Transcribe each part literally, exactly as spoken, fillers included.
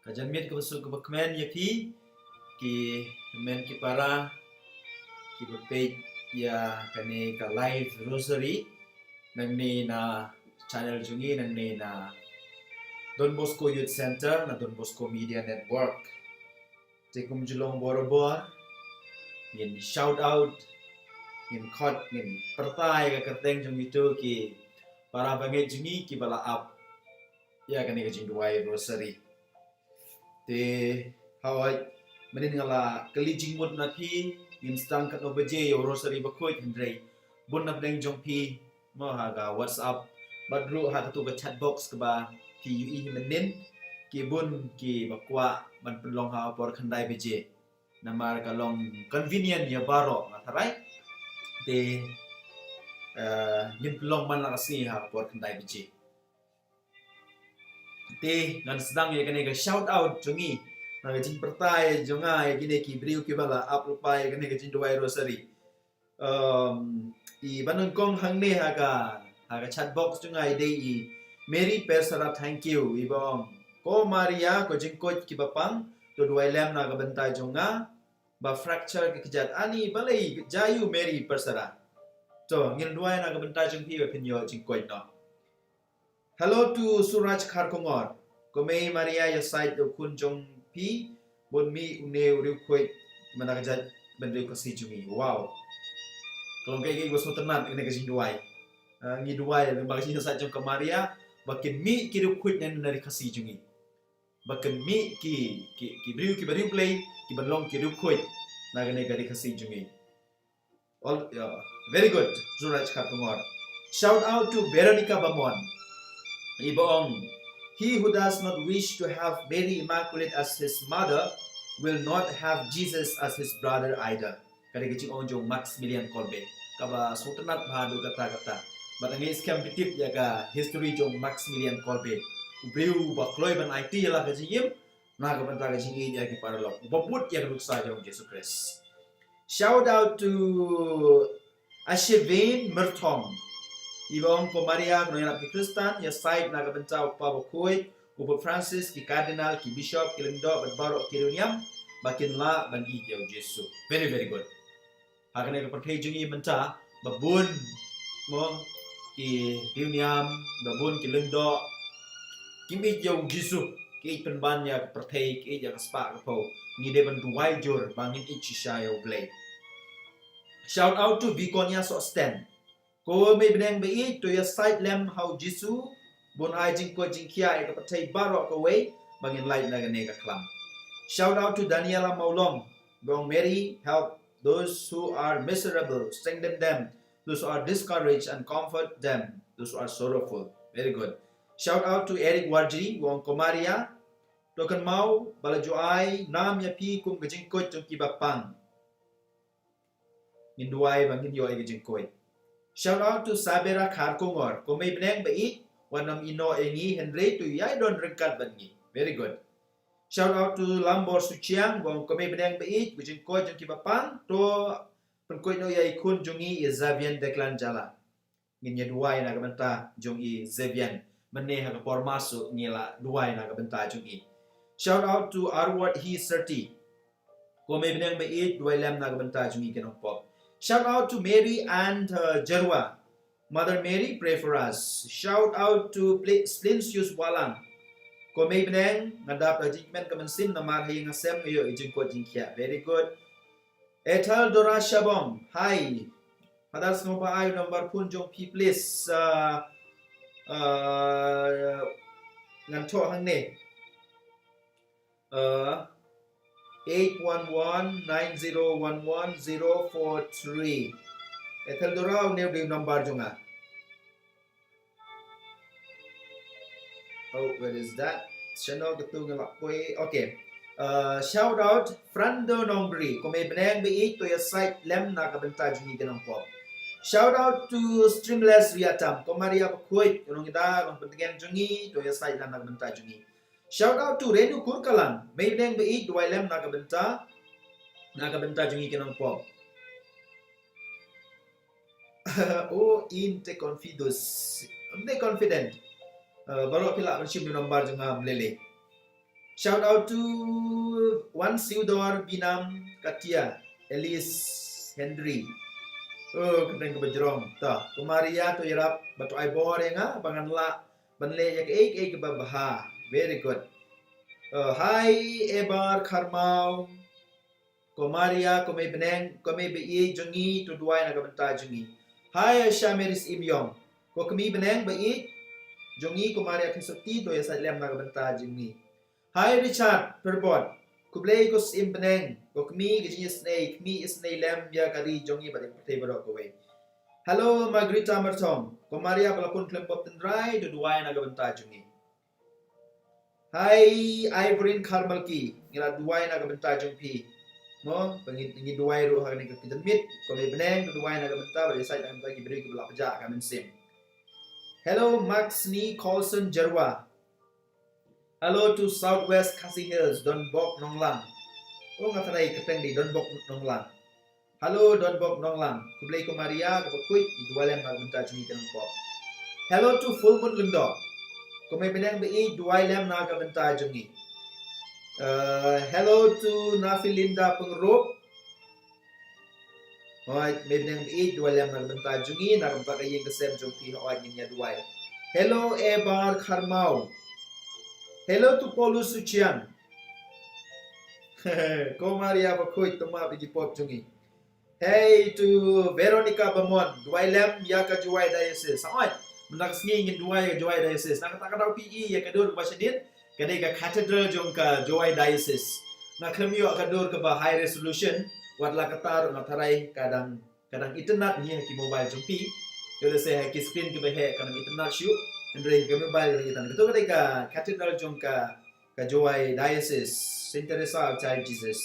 Ka janmiet kaba suk kaba kmen ïa phi ki kmen ki para kiba peit ïa kane ka live rosary nangne na channel jong ngi, nangne na Don Bosco Youth Center, na Don Bosco Media Network. Te kumjuh long borabor ngin shout out, ngin khot, ngin pyrta ïa ka kyrteng jong kito ki para bangeit jong ngi kiba la ap ïa kane ka jingduwai rosary. Te hawai, mynnin nga la kylli jingmut na phi, ngin sdang katno baje ïa u rosary bakhuid, hynrei bun na pdeng jong phi mo ha ka WhatsApp bad ruh ha katu ka chat box kaba phi ïohi hi mynnin, ki bun kiba kwah ban pynlong ha por khyndai baje. Namar ka long convenient ïa baroh, nga tharai. Te eh, ngin pynlong man la ka sngi ha por khyndai baje. Te ngan sdang ïa kane ka shout out jong ngi, na ka jingpyrta jong nga ïa kine ki briew kiba la ap lypa ïa kane ka jingduwai rosary. Um, i ba nyngkong hangne ha ka, ha ka chat box jong nga i dei i Mary Persara, thank you. I ba ong, ko Maria, ko jingkoit kiba pang, to duwai lem na ka bynta jong nga ba fracture ka kjat. Ani balei, jai u Mary Persara. To ngin duwai na ka bynta jong phi ba phin ïoh jingkoit noh. Hello to Suraj Kharkongor. Ko Mei Maria, ïa sait da u khun jong phi bun mih une u riewkhuid mynta ka jaitbynriew Khasi jong ngi. Wow. Ka long kaei kaei ba sngewtynnat kane ka jingduwai. Ah, ngi duwai lyngba ka jingsait jong ka Maria ba kin mih ki riewkhuid na ri Khasi jong ngi. Ba kin mih ki, ki, ki briew kiba riewblei kiba long ki riewkhuid na kane ka ri Khasi jong ngi. All, yeah, very good, Suraj Kharkongor. Shout out to Veronica Bamon. I ba ong, he who does not wish to have Mary Immaculate as his mother will not have Jesus as his brother either. Ka dei ka jingong jong Maximilian Kolbe kaba sngewtynnat bha haduh katta katta. Bad nga ngeit skhem phi tip ïa ka history jong Maximilian Kolbe. U briew uba kloi ban aiti ïa la ka jingim na ka bynta ka jingïeit ïa ki paralok, uba bud ïa ka nuksa jong Jisu Khrist. Shout out to Ashevin Myrthong. I ba ong, ko Maria, ko nongïarap ki Khristan, ïa sait na ka bynta u Papa bakhuid, u Pope Francis, ki Cardinal, ki Bishop, ki Lyngdoh bad baroh ki riewniam ba kin lah ban ïeit ïa u Jisu. Very, very good. Ha kane ka pyrthei jong ngi mynta ba bun mo ki riewniam, ba bun ki Lyngdoh kim ïeit ïa u Jisu, ki ïeit pynban ïa ka pyrthei, ki ïeit ïa ka spah ka phew. Ngi dei ban duwai jur ba ngin ïeit shisha ïa u Blei. Shout out to Viconia Sosten. Ko Mei bneng ba ïeit, to ïa sait lem ha u Jisu, bun ai jingkoit jingkhiah ïa ka pyrthei baroh kawei ba ngin lait na kane ka khlam. Shout out to Daniela Mawlong. Ba ong, Mary, help those who are miserable, strengthen them, those who are discouraged, and comfort them, those who are sorrowful. Very good. Shout out to Eric Warjri, ba ong, ko Maria, to kynmaw ba la ju ai nam ïa phi kum ka jingkoit jong kiba pang. Ngin duwai ba ngin ïoh ïa ka jingkoit. Shout out to Sabera Kharkongor. Ko Mei bneng ba ïeit, wat nym ïehnoh ïa ngi, hynrei to ïai don ryngkat bad ngi. Very good. Shout out to Lambor Suchiang, ba ong, ko Mei bneng ba ïeit, ka jingkoit jong kiba pang, to pynkoit noh ïa i khun jong ngi i Xavier Declan Jala. Ngin ïa duwai na ka bynta jong i Xavier. Mynne ha ka por masu ngi la duwai na ka bynta jong i. Shout out to Arward He Serti. Ko Mei bneng ba ïeit, duwai lem na ka bynta jong ngi ki nongpop. Shout out to Mary and uh, Jerwa. Mother Mary, pray for us. Shout out to Pli- Splinsius Walang. Ko Mei bneng, nga dap da jingkmen ka mynsiem namar ha ïing ha sem nga ïoh i jingkoit jingkhiah. Very good. Ethel Dora Shabong, hi. Father, sngewbha ai number phone jong phi, please. Uh, uh, ngan thoh hangne. Uh, eight one one nine zero one one zero four three. Ethel Dora, une u dei u number jong nga. Oh, where is that? Channel katu nga la poi. Okay. Uh, shout out Frando Nongbri. Ko Mei bneng ba ïeit, to ïa sait lem na ka bynta jong ngi ki nongpop. Shout out to Streamless Riatam. Ko Maria bakhuid, ko nongïada, ko nongpyntngen jong ngi, to ïa sait lem na ka bynta jong ngi. Shout out to Renu Kurkalang. Mei bneng ba ïeit, duwai lem na ka bynta, na ka bynta jong ngi ki nongpop. Oh, inte confidus. Inte confident. Uh, baroh phi lah ban shim ïa u number jong nga, ym lei lei. Shout out to Wan Siudor Binam Katia, Alice Henry. Oh, kyrteng kaba jrong. Ta, ko Maria to ïarap ba to ai bor ïa nga ba ngan lah ban leh ïa kaei kaei kaba bha. Very good. Uh, hi Ebar Kharmau. Ko Maria, ko Mei Bneng, ko Mei Baieit jong ngi, to duwai na ka bynta jong ngi. Hi Aisha Mary Syiem Ïong. Ko kmie bneng baieit jong ngi, ko Maria Thesopti, to ïasaid lem na ka bynta jong ngi. Hi Richard Pyrbot. Khublei ko Syiem bneng, ko kmie ka jingïasnei, kmie ïasnei lem ïa ka ri jong ngi bad ïa ka pyrthei baroh kawei. Hello Margarita Marthong. Ko Maria ba la pun khlem pop tynrai, to duwai na ka bynta jong ngi. Hi Ivorin Kharmalki, ngi la duwai na ka bynta jong phi. Mo, ba ngi, ngi duwai ruh ha kane ka kjat miet, ko Mei Bneng, duwai na ka bynta, ba ïasaid na ka bynta ki briew kiba la pjah ka mynsiem. Hello Maxni Colson Jerwa. Hello to Southwest Khasi Hills, Donbok Nonglang. Oh, nga tharai kyrteng dei Donbok Nonglang. Hello Donbok Nonglang. Khublei ko Maria kaba khuid, ngi duwai lem na ka bynta jong ngi ki nongpop. Hello to Full Moon Lyngdoh. Ko Mei Bneng baieit, duwai lem na ka bynta jong ngi. Uh, hello to Nafilinda Pyngrope. Hooid, Mei Bneng baieit, duwai lem na ka bynta jong ngi, na ka bynta ka ïing ka sem jong phi, hooid, ngin ïa duwai. Hello Ebar Kharmau. Hello to Paulus Suchiang. Ko Maria ba khuid, to map ïa ki pop jong ngi. Hey to Veronica Bamon, duwai lem ïa ka Jowai Diocese. Hooid, mynta ka sngi ngin duwai ïa ka Jowai Diocese. Na kata ka daw phi i ïa ka dur kaba shadien, ka dei ka cathedral jong ka Jowai Diocese. Nga khlem ïoh ka dur kaba high resolution, wat la kata ruh nga tharai ka dang, ka dang itynnad hi ha ki mobile jong phi. Ïoh lehse ha ki screen kiba heh ka dang itynnad shuh, hynrei ka mobile ka dang itynnad. Kato ka dei ka cathedral jong ka, ka Jowai Diocese, Saint Teresa of Child Jesus.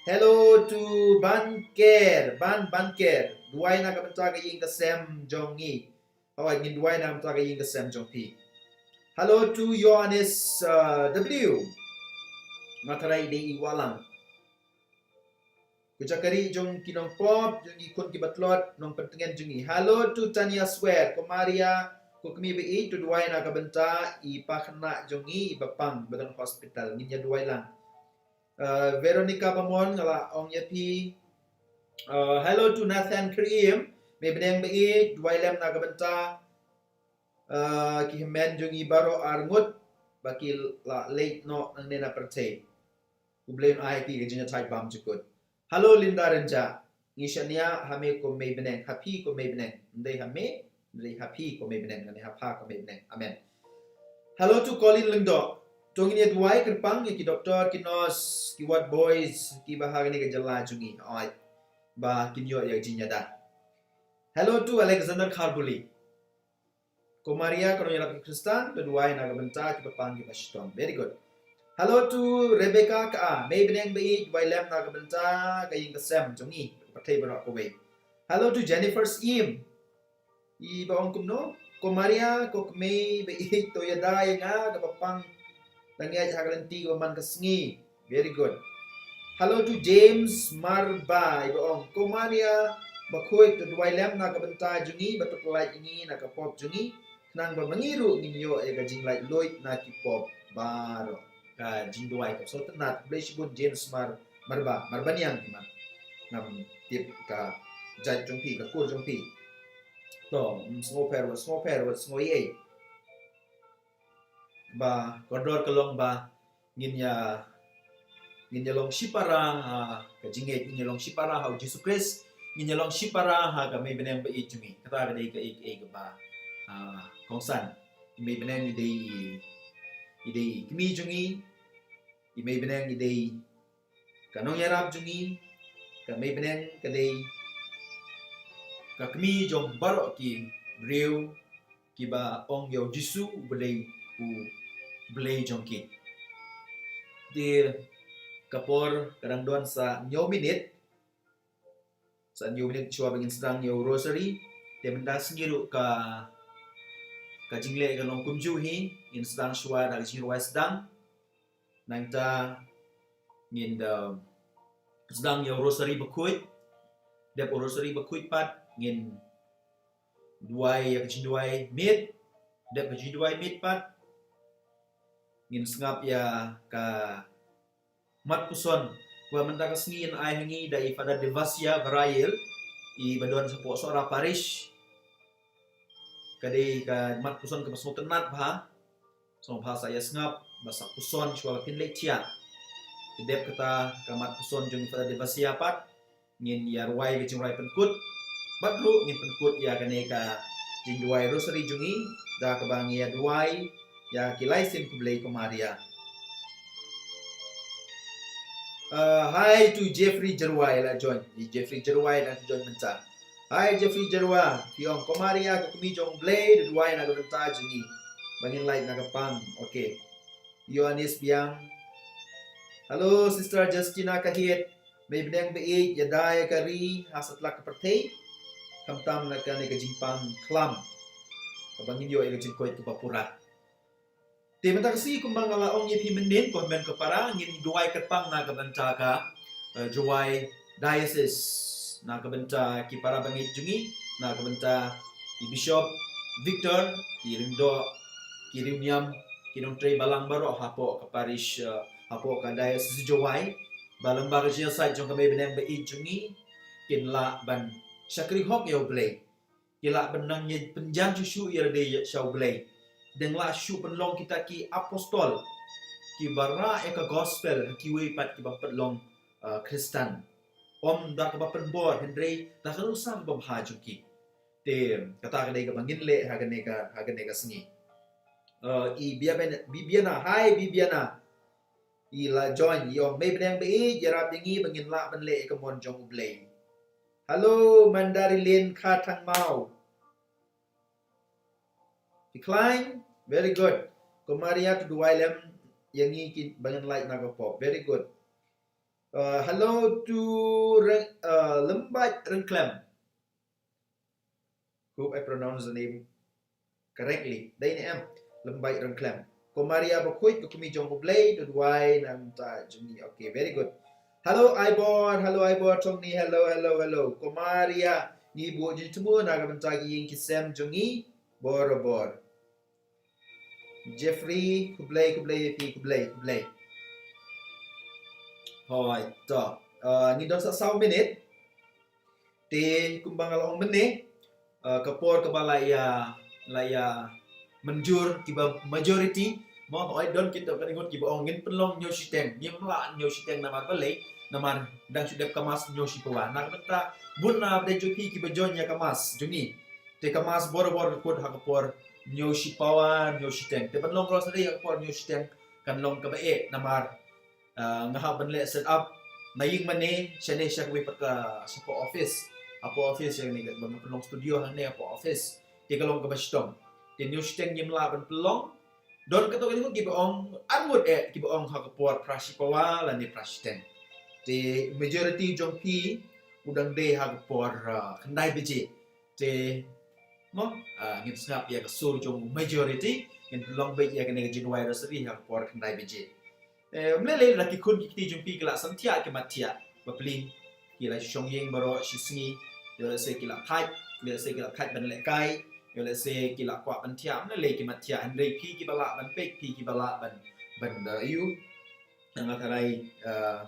Hello to Ban Ker, Ban, Ban Ker. Duwai na ka bynta ka ïing ka sem jong ngi. Hooid, ngin duwai na ka bynta ka ïing ka sem jong phi. Hello to Ïoannis, uh, W. Nga tharai dei i Wahlang. Ko Jakari jong ki nongpop, jong ki khun kiba tlot, nongpyntngen jong ngi. Hello to Tanya Swer, ko Maria, ko kmie baieit, to duwai na ka bynta i pa khynnah jong ngi, i ba pang, ba don hospital, ngin ïa duwai lang. Uh, Veronica Bamon, nga la ong ïa phi. Uh, hello to Nathan Kyriem, Mei Bneng baieit, duwai lem na ka bynta, uh, ki hynmen jong ngi baroh arngut, ba ki la leit noh nangne na pyrthei. U Blei un ai ïa ki ka jingïathait bymjukut. Hello Linda Rynjah. Ngi shaniah ha me ko Mei Bneng, ha phi ko Mei Bneng. Ym dei ha me, ym dei ha phi ko Mei Bneng, lane ha pha ko Mei Bneng. Amen. Hello to Colin Lyngdoh. To ngin ïa duwai kyrpang ïa ki doktor, ki nurse, ki ward boys, kiba ha kane ka jylla jong ngi. Hooid. Ba kin ïoh ïa ka jingïada. Hello to Alexander Kharbuli. Ko Maria, ko nongïarap ki Khristan, to duwai na ka bynta kiba pang kiba shitom. Very good. Hello to Rebecca Ka, Mei Bneng baieit, duwai lem na ka bynta ka ïing ka sem jong ngi, pyrthei baroh kawei. Hello to Jennifer Syiem. I ba ong kumno? Ko Maria, ko kmie baieit, to ïada ïa nga kaba pang, dang ïaid ha ka lynti kaba man ka sngi. Very good. Hello to James Marba, i ba ong, ko Maria bakhuid, to duwai lem na ka bynta jong ngi, ba to pyllait ïa ngi na ka pop jong ngi, khnang ba ma ngi ruh ngin ïoh ïa ka jinglaitluid na ki pop baroh. Ka jingduwai ka sngewtynnat. Khublei shibun James Mar, Marba, Marba Niang, i Mar. Ngam tip ka jait jong phi, ka kur jong phi. To, mm, sngewpher, wat sngewpher, wat sngew ei ei. Ba kordor ka long ba ngin ïa, ngin ïa long shipara ha ka jingngeit, ngin ïa long shipara ha u Jisu Khrist, ngin ïa long shipara ha ka Mei Bneng baieit jong ngi. Kata ka dei kaei kaei kaba, ah, kongsan. I Mei Bneng i dei, i dei i kmie jong ngi, i Mei Bneng i dei ka nongïarap jong ngi, ka Mei Bneng ka dei ka kmie jong baroh ki briew kiba ong ïa u Jisu u Blei, u Blei jong ki. Te ka por ka dang don sa hynñiew minit, sa hynñiew minit shuwa ba ngin sdang ïa u rosary. Te mynta sngi ruh ka, ka jingleh ka long kumjuh hi, ngin sdang shuwa da ka jingrwai sdang. Nangta ngin da sdang ïa u rosary bakhuid. Dep u rosary bakhuid pat ngin duwai ïa ka jingduwai miet. Dep ka jingduwai miet pat Ngin sngap ïa ka mat puson ba mynta ka sngi yn ai ha ngi da i Father Devasia Varayil, i ba don shapoh Sohra Parish. Ka dei ka mat puson kaba sngewtynnat bha. Sngewbha sa ïa sngap bad sa puson shuwa ba phin leit thiah. Te dep kata ka mat puson jong i Father Devasia pat, ngin ïa rwai ka jingrwai pynkut. Bad ruh ngin pynkut ïa kane ka jingduwai rosary jong ngi da kaba ngi ïa duwai ïa ki lai sien khublei ko Maria. Uh, hi to Jeffrey Jerwai la join. I Jeffrey Jerwai la join mynta. Hi Jeffrey Jerwai, phi ong ko Maria ka kmie jong U Blei, da duwai na ka bynta jong ngi ba ngin lait na ka pang. Okay. Ïoannis Biang. Hello Sister Justina Kahit. Mei bneng ba ïeit, ïada ïa ka ri ha satlak ka pyrthei, khamtam na kane ka jingpang khlam, kaba ngin ïoh ïa ka jingkoit kaba pura. Te mynta ka sngi kumba nga la ong ïa phi mynnin, ko hynmen ko para, ngin duwai kyrpang na ka bynta ka, eh, Jowai Diocese, na ka bynta ki para bangeit jong ngi, na ka bynta i Bishop Victor, ki riewdoh, ki riewniam, ki nongtrei balang baroh hapoh ka parish, eh, hapoh ka Diocese Jowai. Ba lyngba ka jingïasaid jong ka Mei bneng ba ïeit jong ngi, kin lah ban shakri hok ïa U Blei. Ki lah ban nang ïa pynjan shuh shuh ïa lade sha U Blei. Dang lah shuh pynlong kita ki apostol kiba rah ïa ka gospel ha kiwei pat kiba pynlong, uh, Khristan. Ym da kaba pynbor hynrei da ka nuksa kaba bha jong ki. Te kata ka dei kaba ngin leh ha kane ka, ha kane ka sngi. Uh, i Bibiana, Bibiana, hi Bibiana. I la join, i ong Mei bneng ba ïeit, ïarap ïa ngi ba ngin lah ban leh ïa ka mon jong U Blei. Hello Mandarilin Kha Thangmaw. Decline, very good. Ko Maria to duwai lem ïa ngi ki ba ngin lait na ka pop. Very good. Uh, hello to Reng, uh, Lembait Rengklem. Hope I pronounce the name correctly. Dei ne em? Lembait Rengklem. Ko Maria bakhuid, ko kmie jong U Blei, to duwai na ka bynta jong ngi. Okay, very good. Hello Aibor, hello Aibor Tongni, hello, hello, hello. Ko Maria, ngi buh jingthmu na ka bynta ki ïing ki sem jong ngi borabor. Jeffrey, khublei, khublei ïa phi, khublei, khublei. Hoi, to. Uh, ngi don sa saw minit. Te kumba nga la ong mynne, uh, ka por kaba la ïa, la ïa mynjur kiba majority, mo, hoi don kito ka ringut kiba ong ngin pynlong hynñiew shiteng, ngim lah hynñiew shiteng namar balei, namar dang shu dep ka mass hynñiew shi pawa. Na ka bynta bun na pdeng jong phi kiba join ïa ka mass jong ngi. Te ka mass borabor ka kut ha ka por hynñiew shi pawa, hynñiew shiteng. Te ban long rosary ha ka por hynñiew shiteng kan long kaba eh namar, ah, nga hap ban leh set up na ïing mane shane sha kawei pat ka, sha ka office. Hapoh office ïa kane ka ban pynlong studio hangne hapoh office. Te ka long kaba shitom. Te hynñiew shiteng ngim lah ban pynlong. Don kato ka ngut kiba ong, ar ngut eh kiba ong ha ka por phra shi pawa lane phra shiteng. Te majority jong phi u dang dei ha ka por, ah, khyndai baje. Te, mo, ah, ngin sngap ïa ka sur jong majority, ngin pynlong beit ïa kane ka jingduwai rosary ha ka por khyndai baje. Eh, ym lei lei la ki khun ki kti jong phi ki la san thiah ki mat thiah, bapli ki la shong ïing baroh shi sngi, ïoh lehse ki la thait, ïoh lehse ki la thait ban lehkai, ïoh lehse ki la kwah ban thiah, ym lei lei ki mat thiah, hynrei phi kiba lah ban peit, phi kiba lah ban, ban, eh, ïoh, nga tharai, eh,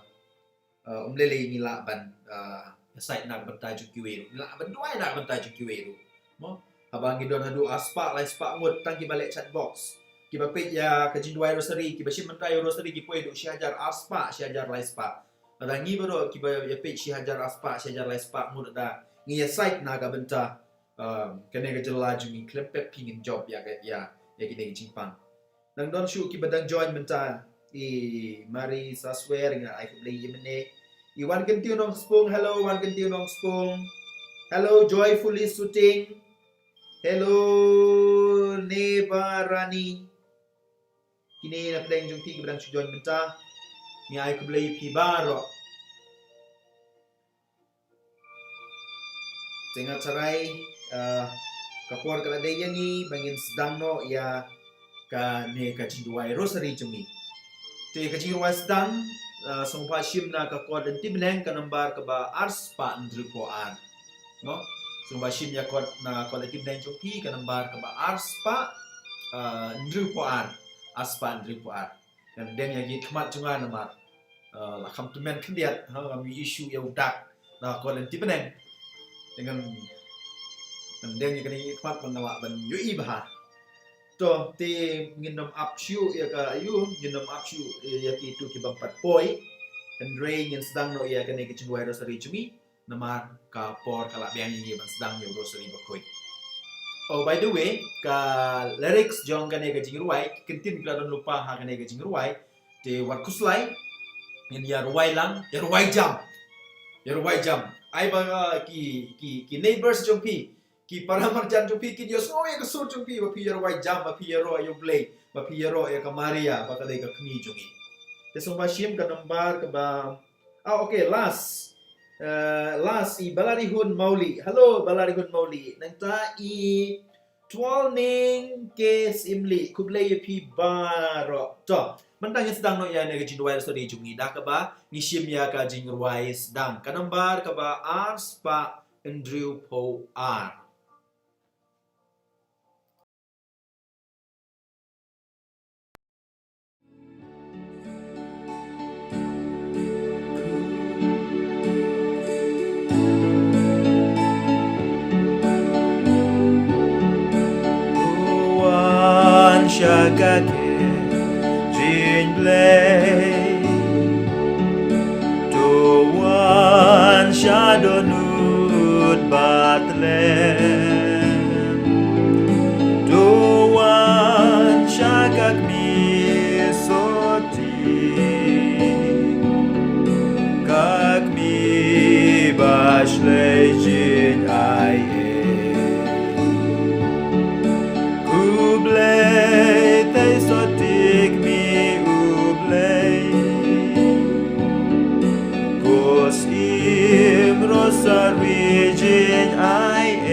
eh, ym lei lei ngi lah ban, eh, ïasaid na ka bynta jong kiwei ruh. Ngi lah ban duwai na ka bynta jong kiwei ruh. Mo? Haba ngi don haduh ar spah, lai spah ngut tang kiba leh chat box. Kiba peit ïa ka jingduwai rosary, kiba shim bynta ïa u rosary ki poi haduh shi hajar ar spah, shi hajar lai spah. Lada ngi baroh kiba ïa peit shi hajar ar spah, shi hajar lai spah ngut da ngi ïasaid na ka bynta, um, kane ka jylla jong ngi khlem pep phi ngin jop ïa ka, ïa, ïa kine ki jingpang. Nang don shuh kiba dang join mynta. I Mari Saswer nga ai khublei ïa mynne. I Wan Kyntiew Nongspung, hello Wan Kyntiew Nongspung. Hello Joyfully Shooting. Hello Neba Rani. Kine na pdeng jong phi kiba dang shu join mynta. Nga ai khublei ïa phi baroh. Te nga tharai, eh, ka por ka la dei ïa ngi ba ngin sdang noh ïa kane ka jingduwai rosary jong ngi. Te ka jingduwai sdang, eh, sngewbha shim na ka kot lynti bneng ka nambar kaba ar spah hynriewphew ar. Mo? Sngewbha shim ïa kot na kot lynti bneng jong phi ka nambar kaba ar spah, eh, hynriewphew ar. ar spah hynriewphew ar. Ngan deng ïa ki khmat jong nga namar, eh, la kham tymmen khyndiat, ha, ngam ïohi shuh ïa u dak na ka lynti bneng. Te ngan, ngan deng ïa kane ki khmat ban lah ban ïohi bha. To, te ngin nym ap shuh ïa ka, aïu, ngin nym ap shuh ïa kitu ki bym pat poi. Hynrei ngin sdang noh ïa kane ka jingrwai rosary jong ngi. Namar ka por ka la biang ïa ngi ban sdang ïa u rosary bakhuid. Oh, by the way, ka lyrics jong kane ka jingrwai, ki kyntien ki la don lypa ha kane ka jingrwai. Te wat khuslai, ngin ïa rwai lang, ïa rwai jam. Ïa rwai jam. Ai ba ki, ki, ki neighbors jong phi, ki para marjan jong phi kin ïohsngew ïa ka sur jong phi, ba phi ïa rwai jam, ba phi ïaroh ïa U Blei, ba phi ïaroh ïa ka Maria, ba ka dei ka kmie jong ngi. Te sngewbha shim ka number kaba, ah, okay, last. Eh, last i Balarihun Mauli. Hello, Balarihun Mauli. Nangta i Twalning K Simli. Khublei ïa phi baroh. To, mynta ngin sdang noh ïa kane ka jingrwai rosary jong ngi da kaba ngi shim ïa ka jingrwai sdang. Ka number kaba ar spah hynriewphew ar. Wan sha ka khet jong U Blei. To wan sha dohnud ba tlem. To wan sha ka kmie sotti. Ka kmie ba shlei jingaiei. Khublei te sotti kmie U Blei. Ko syiem rosary jingaiei.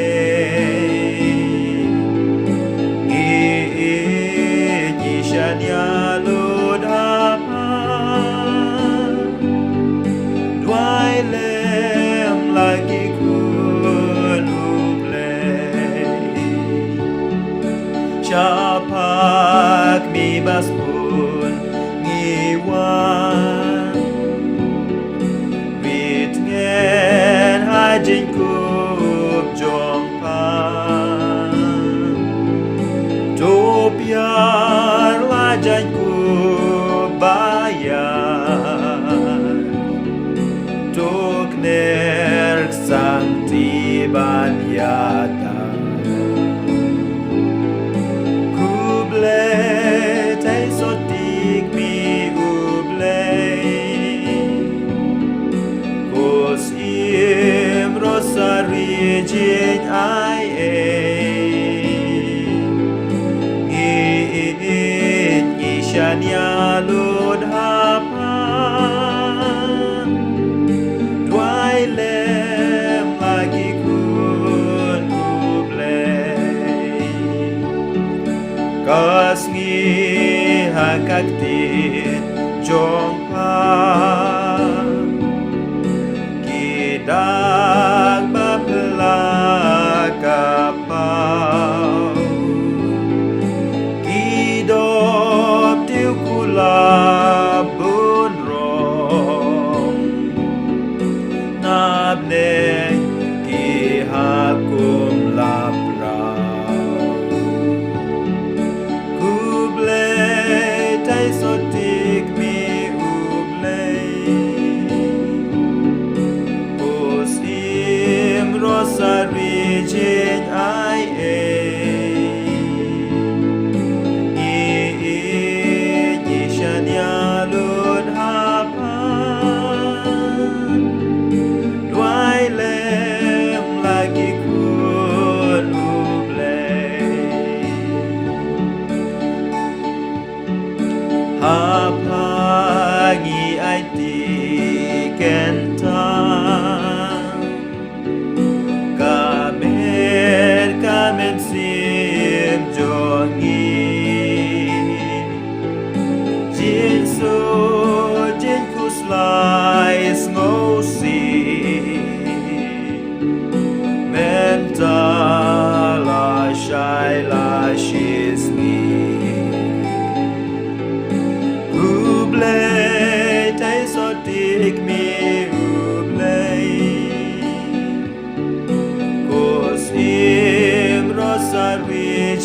Ngi ïeit ngi shaniah lut ha pha. Duwai lem la ki khun U Blei. Shaphang kmie ba sbun ngi wan. Rit ngin ha jingkup jong pha. To pyrshah la jingkup ba ïa. To kner sangti ban ïa ta. Khublei te sotti kmie U Blei. Ko syiem rosary jingaiei. Ngi ïeit ngi shaniah lut ha pha. Duwai lem la ki khun U Blei. Ka sngi ha ka ktien jong pha. Ki dak ba pla ka paw. Ki dop tiew kulap bun rong. Nabneng ki hap kum lap rau. Khublei te sotti kmie U Blei. Ko syiem rosary jingaiei. Ngi ïeit ngi shaniah lut ha pha. Duwai lem la ki khun U Blei. Ha pha ngi aiti kyntang. Ka me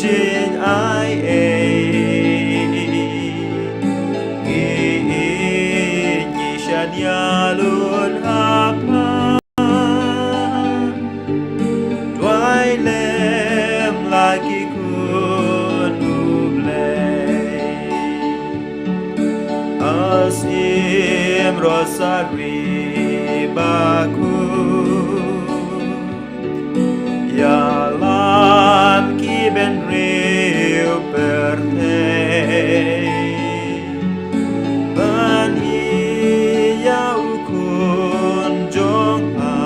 Jin ai e, ngi, ngi shan ïalun ha pha. Duwai lem la ki khun U Blei. Ïa sim Rosari bakhuid. Ïalam ki bynriew pyrthei. Ban ïa u khun jong pha.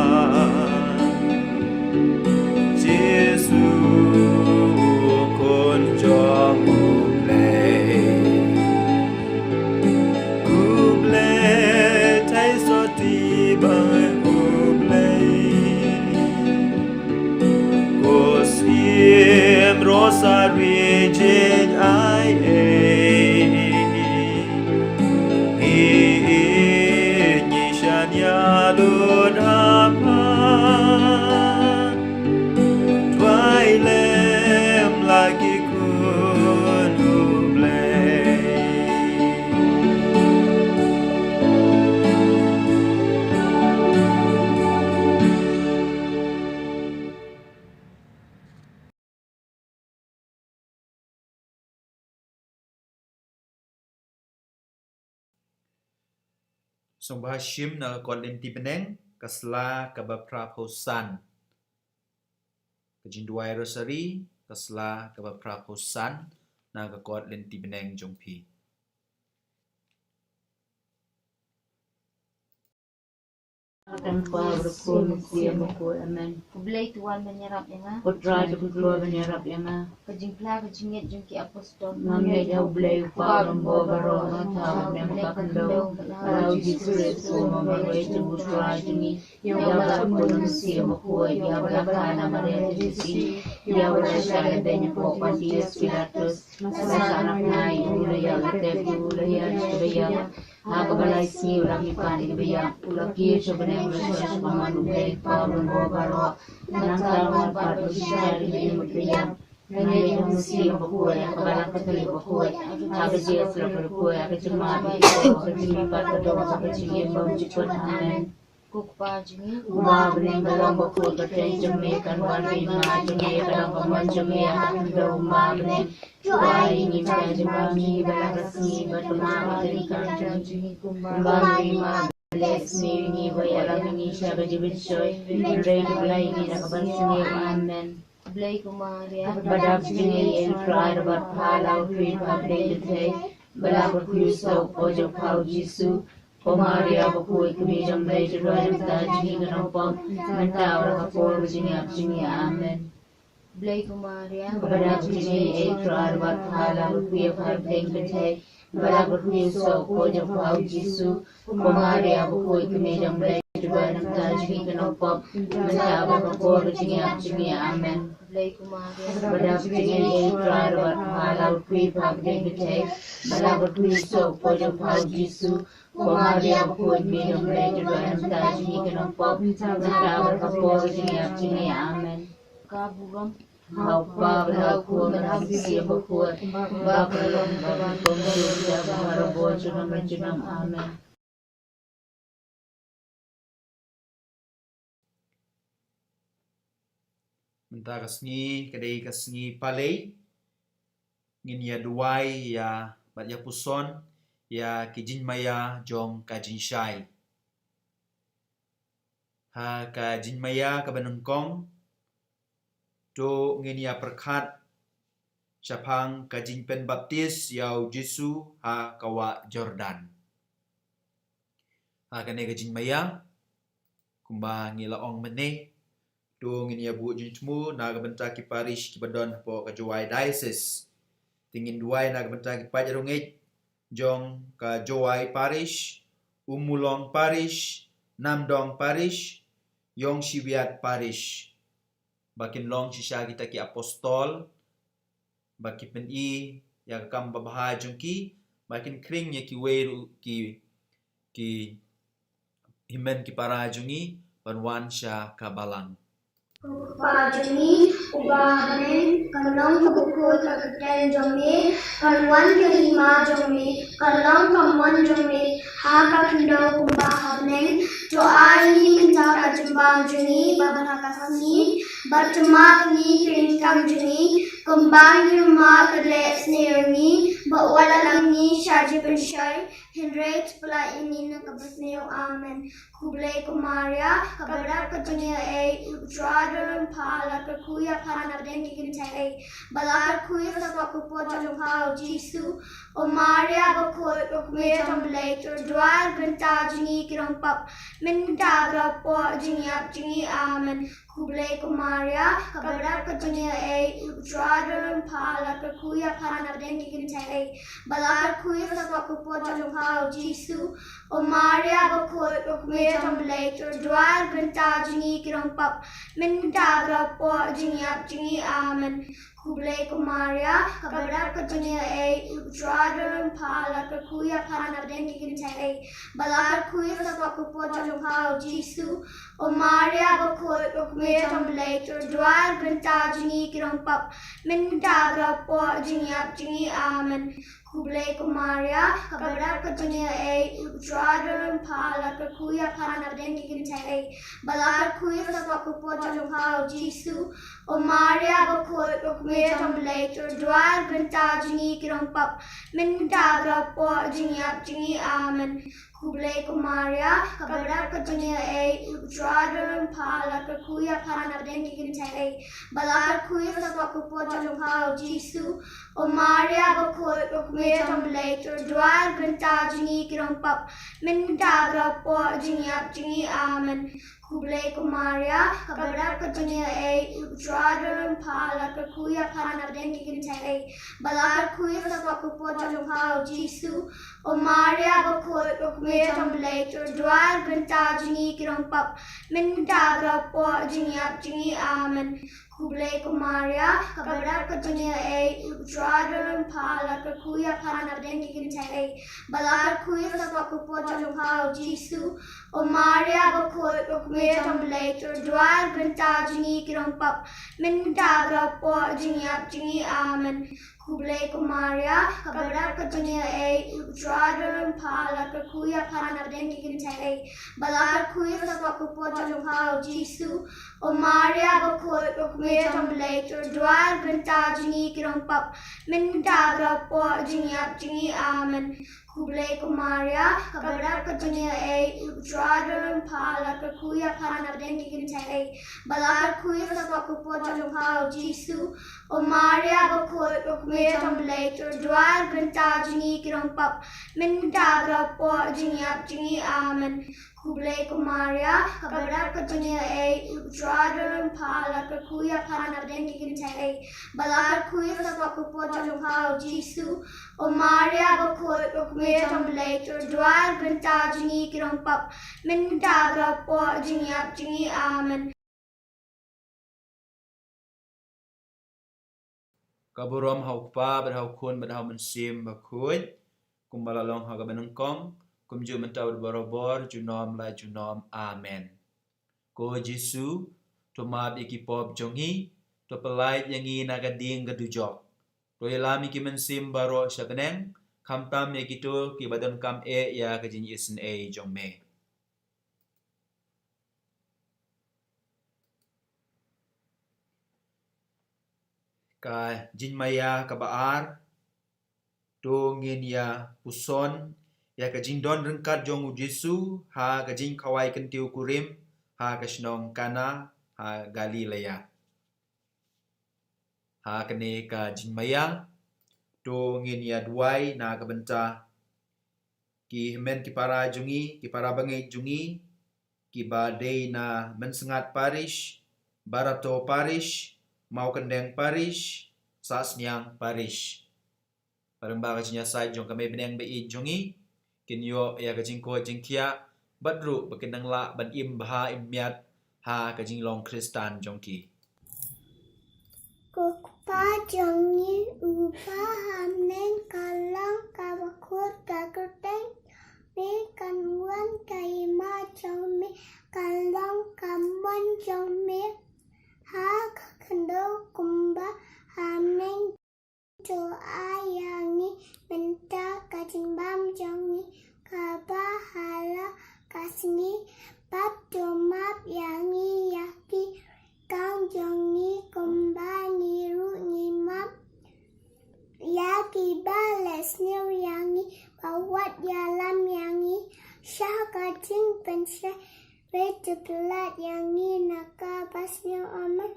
Jisu u khun jong U Blei. U Blei thait sotti bad U Blei. Ko sim Rosari jin ai e. Ngi, ngi shan ïalun ha pha. Duwai lem la ki khun U Blei. Sngewbha shim na ka kot lynti bneng, ka sla kaba phraphew san. Ka jingduwai Rosari, ka sla kaba phraphew san, na ka kot lynti bneng jong phi. Tang pa bra khun Mynsiem Bakhuid. Amen. U Blei u wan ban ïarap ïa nga. U Trai u kloi ban ïarap ïa nga. Ka jingphla ka jingngeit jong ki apostol. Ngam ngeit ha U Blei U Kpa uba lyngba baroh, ngam ngeit ha U Blei Kpa uba khyndew, bad ha U Jisu Khrist uba marwei, u Trai jong ngi. Ïa uba la pun ha u Mynsiem Bakhuid, ïa uba la kha na Maria Theisotti, ïa uba la shah lehbeiñ hapoh Pontius Pilatus, la sahnarphna ïa u, la ïap, la tep ïa u, la ïaid sha kaba ïap. Ha kaba lai sngi u la mihpat na kiba ïap, u la kiew sha bneng, u la shong sha ka mon U Blei Kpa uba lyngba baroh. Nangta un wan pat ban pynshai ïa kiba im bad kiba ïap. Nga ngeit ha u Mynsiem Bakhuid, ha ka balang Katholik bakhuid, ha ka jingïasyllok bakhuid, ha ka jingmap ïa ki doh, ha ka jingmihpat ka doh, ha ka jingim bymjukut. Amen. Ko Kpa jong ngi uba ha bneng, ka long bakhuid, ka kyrteng jong me kan wan, ka hima jong me kan long, ka mon jong me ha khyndew kumba ha bneng. Duwai ïa ngi mynta ka jingbam jong ngi ba la ka sngi, bad khmih ïa ki kynja jong ngi kumba ha bneng. Bad leh sniew ïa ngi, wat ïalam ïa ngi sha ka jingpynshoi, hynrei to pyllait ïa ngi na ka bad sniew. Amen. Khublei ko Maria. Kaba dap jingngeit, U Trai u don bad pha, la u kyrkhu ha pdeng kynthei, ba la kyrkhu u soh u kpoh jong pha u Jisu. Ko Maria bakhuid, ka kmie jong U Blei, to duwai namar jong ngi ki nongpop, mynta bad ha ka por ka jingïap jong ngi. Amen. Khublei ko Maria. Kaba dap jingngeit, U Trai u don bad pha, la kyrkhu ïa pha ha pdeng kynthei, ba la kyrkhu u soh u kpoh jong pha u Jisu. Ko Maria bakhuid, ka kmie jong U Blei, to duwai namar jong ngi ki nongpop, mynta bad ha ka por ka jingïap jong ngi. Amen. Khublei ko Maria. Kaba dap jingngeit, U Trai u don bad pha, la kyrkhu ïa pha ha pdeng kynthei, ba la kyrkhu u soh u kpoh jong pha u Jisu. Ko Maria bakhuid, ka kmie jong U Blei, to duwai namar jong ngi ki nongpop, mynta bad ha ka por ka jingïap jong ngi. Amen. Ka burom ha u Kpa bad ha u Khun bad ha u Mynsiem Bakhuid, kumba ka long, kumba ka long, kumjuh, kumba ka long, junom la junom. Amen. Mynta ka sngi ka dei ka sngi Palei. Ngin ïa duwai ïa bad ïa puson ïa ki jingmaïa jong ka jingshai. Ha ka jingmaïa kaba nyngkong, to ngin ïa pyrkhat shaphang ka jingpynbaptis ïa u Jisu ha ka wah Jordan. Ha kane ka jingmaïa, kumba ngi la ong mynne, to ngin ïa buh jingthmu na ka bynta ki parish kiba don hapoh ka Jowai Diocese. Te ngin duwai na ka bynta ki paid rangeit jong ka Jowai Parish, Ummulong Parish, Namdong Parish, Yongshiewiat Parish. Ba kin long shisha kita ki apostol, ba ki pyni ïa ka kam babha jong ki, ba kin khring ïa kiwei ruh ki, ki hynmen ki para jong ngi ban wan sha ka balang. Ko Kpa jong ngi uba ha bneng, kan long ka bakhuid ka kyrteng jong me, kan wan ka hima jong me, kan long ka mon jong me ha ka khyndew kumba ha bneng. To ai ngi mynta ka jingbam jong ngi ba ha ka sngi, bad to map ngi ki ryngkang jong ngi kumba ngi map ki leh sniew ïa ngi, bad wat la lam ngi sha jingpynshoi, hynrei to pynlait ïa ngi na ka basniew. Amen. Khublei ko Maria, kaba dap ka jingïaei, U Trai u don lem bad pha, la kyrkhu ïa pha na pdeng ki kynthei, bad la kyrkhu ïa ka kpoh jong pha U Jisu. O Maria bakhuid, U Kmie jong U Blei, to duwai ïa ka bynta jong ngi ki nongpap, mynta bad ha ka por jingïap jong ngi. Amen. Khublei ko Maria, kaba dap ka jingïaei, U Trai u don lem bad pha, la kyrkhu ïa pha na pdeng ki kynthei, bad la kyrkhu ïa ka kpoh jong pha U Jisu. O Maria bakhuid, U Kmie jong U Blei, to duwai ïa ka bynta jong ngi ki nongpap, mynta bad ha ka por jingïap jong ngi. Amen. Khublei ko Maria, kaba dap ka jingïaei, U Trai u don lem bad pha, la kyrkhu ïa pha na pdeng ki kynthei, bad la kyrkhu ïa ka kpoh jong pha U Jisu. O Maria bakhuid, U Kmie jong U Blei, to duwai ïa ka bynta jong ngi ki nongpap, mynta bad ha ka por jingïap jong ngi. Amen. Khublei ko Maria, kaba dap ka jingïaei, U Trai u don lem bad pha, la kyrkhu ïa pha na pdeng ki kynthei, bad la kyrkhu ïa ka kpoh jong pha U Jisu. O Maria bakhuid, U Kmie jong U Blei, to duwai ïa ka bynta jong ngi ki nongpap, mynta bad ha ka por jingïap jong ngi. Amen. Khublei ko Maria, kaba dap ka jingïaei, U Trai u don lem bad pha, la kyrkhu ïa pha na pdeng ki kynthei, bad la kyrkhu ïa ka kpoh jong pha U Jisu. O Maria bakhuid, U Kmie jong U Blei, to duwai ïa ka bynta jong ngi ki nongpap, mynta bad ha ka por jingïap jong ngi. Amen. Khublei ko Maria, kaba dap ka jingïaei, U Trai u don lem bad pha, la kyrkhu ïa pha na pdeng ki kynthei, bad la kyrkhu ïa ka kpoh jong pha U Jisu. O Maria bakhuid, U Kmie jong U Blei, to duwai ïa ka bynta jong ngi ki nongpap, mynta bad ha ka por jingïap jong ngi. Amen. Khublei ko Maria, kaba dap ka jingïaei, U Trai u don lem bad pha, la kyrkhu ïa pha na pdeng ki kynthei, bad la kyrkhu ïa ka kpoh jong pha U Jisu. O Maria bakhuid, U Kmie jong U Blei, to duwai ïa ka bynta jong ngi ki nongpap, mynta bad ha ka por jingïap jong ngi. Amen. Khublei ko Maria, kaba dap ka jingïaei, U Trai u don lem bad pha, la kyrkhu ïa pha na pdeng ki kynthei, bad la kyrkhu ïa ka kpoh jong pha U Jisu. O Maria bakhuid, U Kmie jong U Blei, to duwai ïa ka bynta jong ngi ki nongpap, mynta bad ha ka por jingïap jong ngi. Amen. Khublei ko Maria, kaba dap ka jingïaei, U Trai u don lem bad pha, la kyrkhu ïa pha na pdeng ki kynthei, bad la kyrkhu ïa ka kpoh jong pha U Jisu. O Maria bakhuid, U Kmie jong U Blei, to duwai ïa ka bynta jong ngi ki nongpap, mynta bad ha ka por jingïap jong ngi. Amen. Khublei ko Maria, kaba dap ka jingïaei, U Trai u don lem bad pha, la kyrkhu ïa pha na pdeng ki kynthei, bad la kyrkhu ïa ka kpoh jong pha U Jisu. O Maria bakhuid, U Kmie jong U Blei, to duwai ïa ka bynta jong ngi ki nongpap, mynta bad ha ka por jingïap jong ngi. Amen. Ka burom ha U Kpa bad ha U Khun bad ha U Mynsiem Bakhuid, kumba la long ha kaba nyngkong, kumjuh mynta bad barabor, junom la junom. Amen. Ko Jisu, to map ïa ki pop jong ngi, to pynlait ïa ngi na ka ding ka dujok, to ïalam ïa ki mynsiem baroh sha bneng, khamtam ïa kito kiba donkam eh ïa ka jingisynei jong me. Ka jingmaïa kaba ar, to ngin ïa puson ïa ka jingdon ryngkat jong U Jisu ha ka jingkhawai kyntiew kurim ha ka shnong Kana ha Galilea. Ha kane ka jingmaïa, to ngin ïa duwai na ka bynta ki hynmen ki para jong ngi, ki para bangeit jong ngi, kiba dei na Mynsngat Parish, Barato Parish, Mawkyndeng Parish, Sahsniang Parish. Ba lyngba ka jingïasaid jong ka Mei bneng ba ïeit jong ngi, kin ïoh ïa ka jingkoit jingkhiah, bad ruh ba kin nang lah ban im bha im miat ha ka jinglong Khristan jong ki. Ko Kpa jong ngi uba ha bneng, kan long kaba khuid ka kyrteng jong me, kan wan ka hima jong me, kan long ka mon jong me to ai ïa ngi mynta ka jingbam jong ngi kaba ha la ka sngi, bad to map ïa ngi ïa ki kam jong ngi kumba ngi ruh ngi map ïa kiba leh sniew ïa ngi, bad wat ïalam ïa ngi sha ka jingpynshai, hynrei to pynlait ïa ngi na kaba sniew. Amen.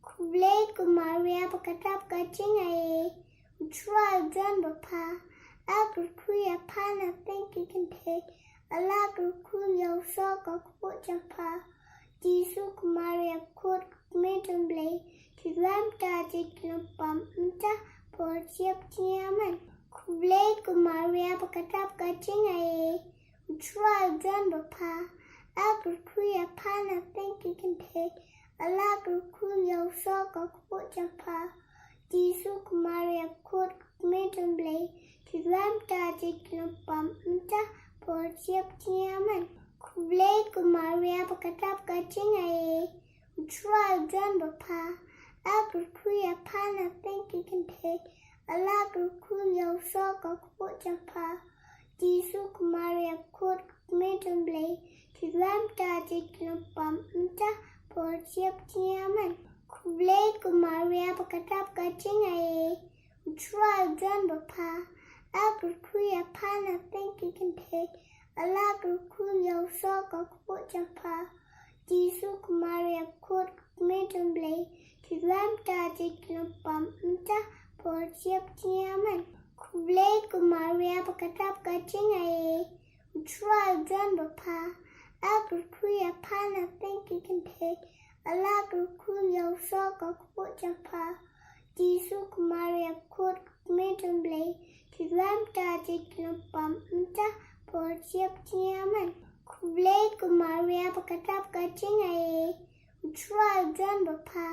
Khublei ko Maria ba ka dap ka jingaiei, U Trai u don bad pha. La kyrkhu ïa pha na pdeng ki kynthei, la kyrkhu ïa u soh ka kpoh jong pha. Jisu ko Maria, khuid ko Kmie jong U Blei, to duwai ïa ngi ki nongpop mynta bad ha ka por jong ka jingmut. Amen. Khublei ko Maria ba ka dap ka jingaiei, U Trai u don bad pha. La kyrkhu ïa pha na pdeng ki kynthei, la kyrkhu ïa u soh ka kpoh jong pha. Jisu ko Maria, khuid ko Kmie jong U Blei, to duwai ïa ngi ki nongpop mynta bad ha ka por jong ka jingmut. Amen. Khublei ko Maria ba ka dap ka jingaiei, U Trai u don bad pha. La kyrkhu ïa pha na pdeng ki kynthei, la kyrkhu ïa u soh ka kpoh jong pha. Jisu ko Maria, khuid ko Kmie jong U Blei, to duwai ïa ngi ki nongpop mynta bad ha ka por jong ka jingmut. Amen. Khublei ko Maria ba ka dap ka jingaiei, U Trai u don bad pha. La kyrkhu ïa pha na pdeng ki kynthei, la kyrkhu ïa u soh ka kpoh jong pha. Jisu ko Maria, khuid ko Kmie jong U Blei, to duwai ïa ngi ki nongpop mynta bad ha ka por jong ka jingmut. Amen. Khublei ko Maria ba ka dap ka jingaiei, U Trai u don bad pha. La kyrkhu ïa pha na pdeng ki kynthei, la kyrkhu ïa u soh ka kpoh jong pha. Jisu ko Maria, khuid ko Kmie jong U Blei, to duwai ïa ngi ki nongpop mynta bad ha ka por jong ka jingmut. Amen. Khublei ko Maria ba ka dap ka jingaiei, U Trai u don bad pha.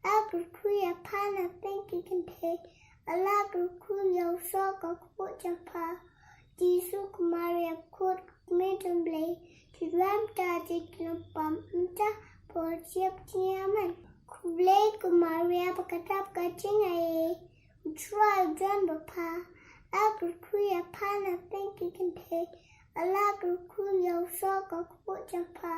La kyrkhu ïa pha na pdeng ki kynthei, la kyrkhu ïa u soh ka kpoh jong pha. Jisu ko Maria, khuid ko Kmie jong U Blei, to duwai ïa ngi ki nongpop mynta bad ha ka por jong ka jingmut. Amen. Khublei ko Maria ba ka dap ka jingaiei, U Trai u don bad pha. La kyrkhu ïa pha na pdeng ki kynthei, la kyrkhu ïa u soh ka kpoh jong pha.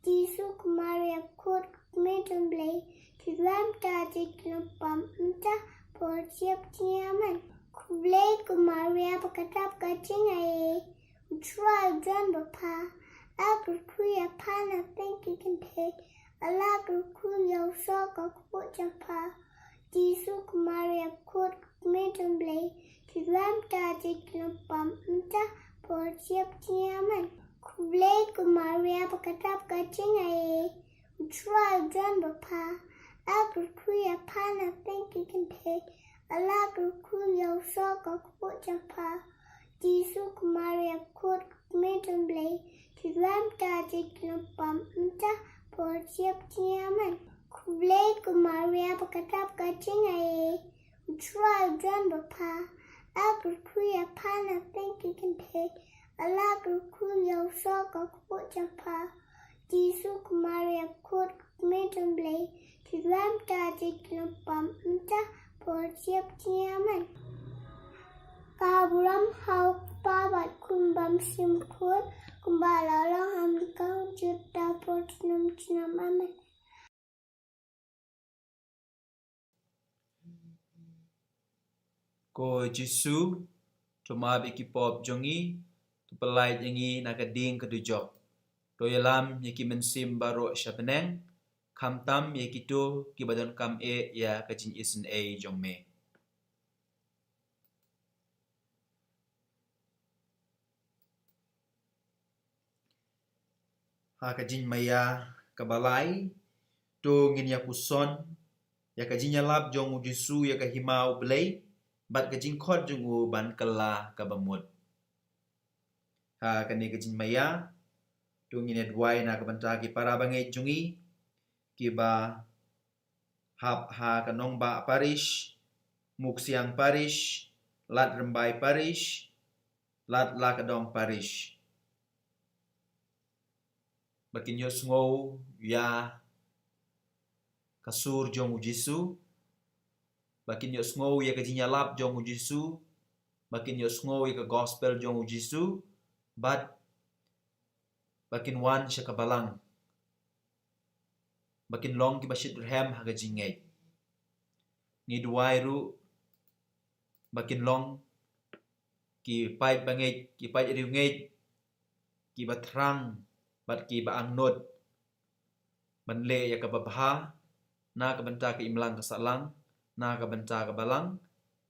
Jisu ko Maria, khuid ko Kmie jong U Blei, to duwai ïa ngi ki nongpop mynta bad ha ka por jong ka jingmut. Amen. Khublei ko Maria ba ka dap ka jingaiei, U Trai u don bad pha. La kyrkhu ïa pha na pdeng ki kynthei, la kyrkhu ïa u soh ka kpoh jong pha. Jisu ko Maria, khuid ko Kmie jong U Blei, to duwai ïa ngi ki nongpop mynta bad ha ka por jong ka jingmut. Amen. Khublei ko Maria ba ka dap ka jingaiei, U Trai u don bad pha. La kyrkhu ïa pha na pdeng ki kynthei, la kyrkhu ïa u soh ka kpoh jong pha. Jisu ko Maria, khuid ko Kmie jong U Blei, to duwai ïa ngi ki nongpop mynta bad ha ka por jong ka jingmut. Amen. Khublei ko Maria ba ka dap ka jingaiei, U Trai u don bad pha. La kyrkhu ïa pha na pdeng ki kynthei, la kyrkhu ïa u soh ka kpoh jong pha. Jisu ko Maria, khuid ko Kmie jong U Blei, to duwai ïa ngi ki nongpop mynta bad ha ka por jong ka jingmut. Amen. Ka burom ha u Kpa bad Khun bad Mynsiem Bakhuid, kumba la long ha khmih, junom junom. Amen. Ko Jisu, to map ïa ki pop jong ngi, to pyllait ïa ngi na ka ding ka dujok. To ïalam ïa ki mynsiem baroh sha bneng, khamtam ïa kito kiba donkam eh ïa ka jingisynei jong me. Ha ka jingmaïa kaba lai, to ngin ïa puson ïa ka jingïalap jong U Jisu ïa ka hima U Blei bad ka jingkhot jong u ban kylla kaba mut. Ha kane ka jingmaïa, to ngin ïa duwai na ka bynta ki para bangeit jong ngi kiba hap ha ka Nongbah Parish, Muksiang Parish, Lad Rymbai Parish, Lad Lakadong Parish. Ba kin ïohsngew ïa ka sur jong U Jisu, ba kin ïohsngew ïa ka jingïalap jong U Jisu, ba kin ïohsngew ïa ka gospel jong U Jisu, bad ba kin wan sha ka balang, ba kin long kiba shitrhem ha ka jingngeit. Ngi duwai ruh ba kin long ki paid bangeit, ki paid riewngeit, kiba thrang bad kiba angnud ban leh ïa kaba bha na ka bynta ka imlang ka sahlang, na ka bynta ka balang,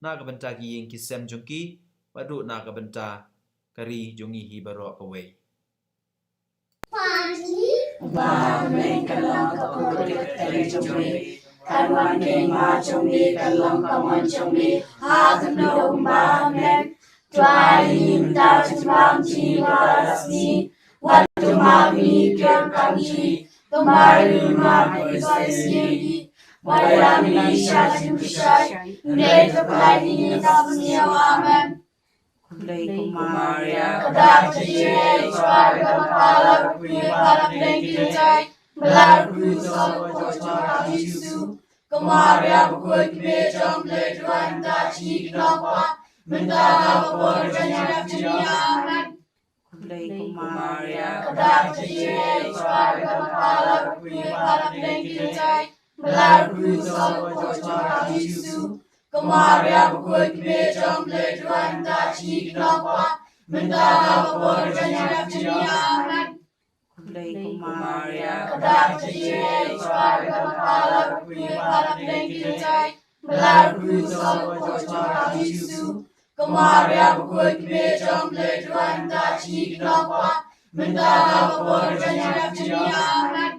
na ka bynta ki ïing ki sem jong ki, bad ruh na ka bynta ka ri jong ngi hi baroh kawei. Ba meng ka long ka kut ka kut jong me, kan wan ka hima jong me, kan long ka mon jong me ha kano ba meng. Tuai lim ta jingwang ji ba sni, wat tu ma mi kir kam ji, tu ma lim ma mi sai sni, ba ya mi sha jing shai, ne tu plai ni ta sni. Amen. Khublei ko Maria, ka dak ka jingngeit, Trai ka la pala, pui pala pdeng ki tai, bala ruh sa ko jong ka Jisu. Ko Maria, bakhuid ki jong le duan ta chi ki nong pa, mynta ha ka por ka jingdap jingniang. Amen. Khublei ko Maria, ka dak ka jingngeit, Trai ka la pala, pui pala pdeng ki tai, bala ruh sa ko jong ka Jisu. Ko Maria, bakhuid ki jong le duan ta chi ki nong pa, mynta ha ka por ka jingdap jingniang. Amen. Khublei ko Maria, ka dak ka jingngeit, Trai ka la pala, pui pala pdeng ki tai, bala ruh sa ko jong ka Jisu. Ko Maria, bakhuid ki jong le duan ta chi ki nong pa, mynta ha ka por ka jingdap jingniang. Amen.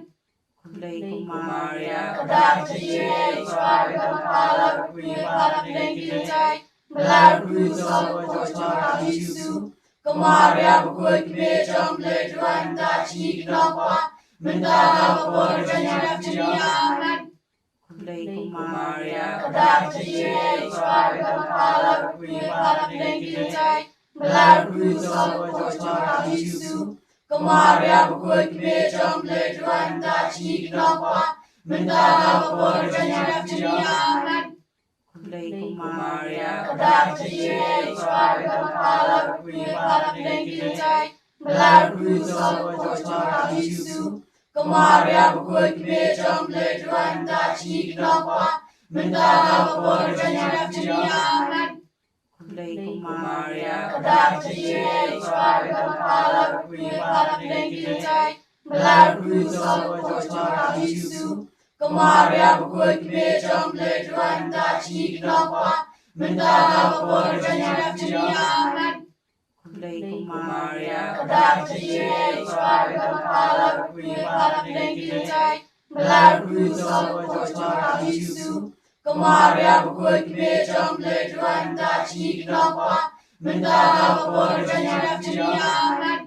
Khublei ko Maria, ka dak ka jingngeit, Trai ka la pala, pui pala pdeng ki tai, bala ruh sa ko jong ka Jisu. Ko Maria, bakhuid ki jong le duan ta chi ki nong pa, mynta ha ka por ka jingdap jingniang. Amen. Khublei ko Maria, ka dak ka jingngeit, Trai ka la pala, pui pala pdeng ki tai, bala ruh sa ko jong ka Jisu. Ko Maria, bakhuid ki jong le duan ta chi ki nong pa, mynta ha ka por ka jingdap jingniang. Amen. Khublei ko Maria, ka dak ka jingngeit, Trai ka la pala, pui pala pdeng ki tai, bala ruh sa ko jong ka Jisu. Ko Maria, bakhuid ki jong le duan ta chi ki nong pa, mynta ha ka por ka jingdap jingniang. Amen. Khublei ko Maria, ka dak ka jingngeit, Trai ka la pala, pui pala pdeng ki tai, bala ruh sa ko jong ka Jisu. Ko Maria, bakhuid ki jong le duan ta chi ki nong pa, mynta ha ka por ka jingdap jingniang. Amen. Khublei ko Maria, ka dak ka jingngeit, Trai ka la pala, pui pala pdeng ki tai, bala ruh sa ko jong ka Jisu. Ko Maria, bakhuid ki jong le duan ta chi ki nong pa, mynta ha ka por ka jingdap jingniang. Amen.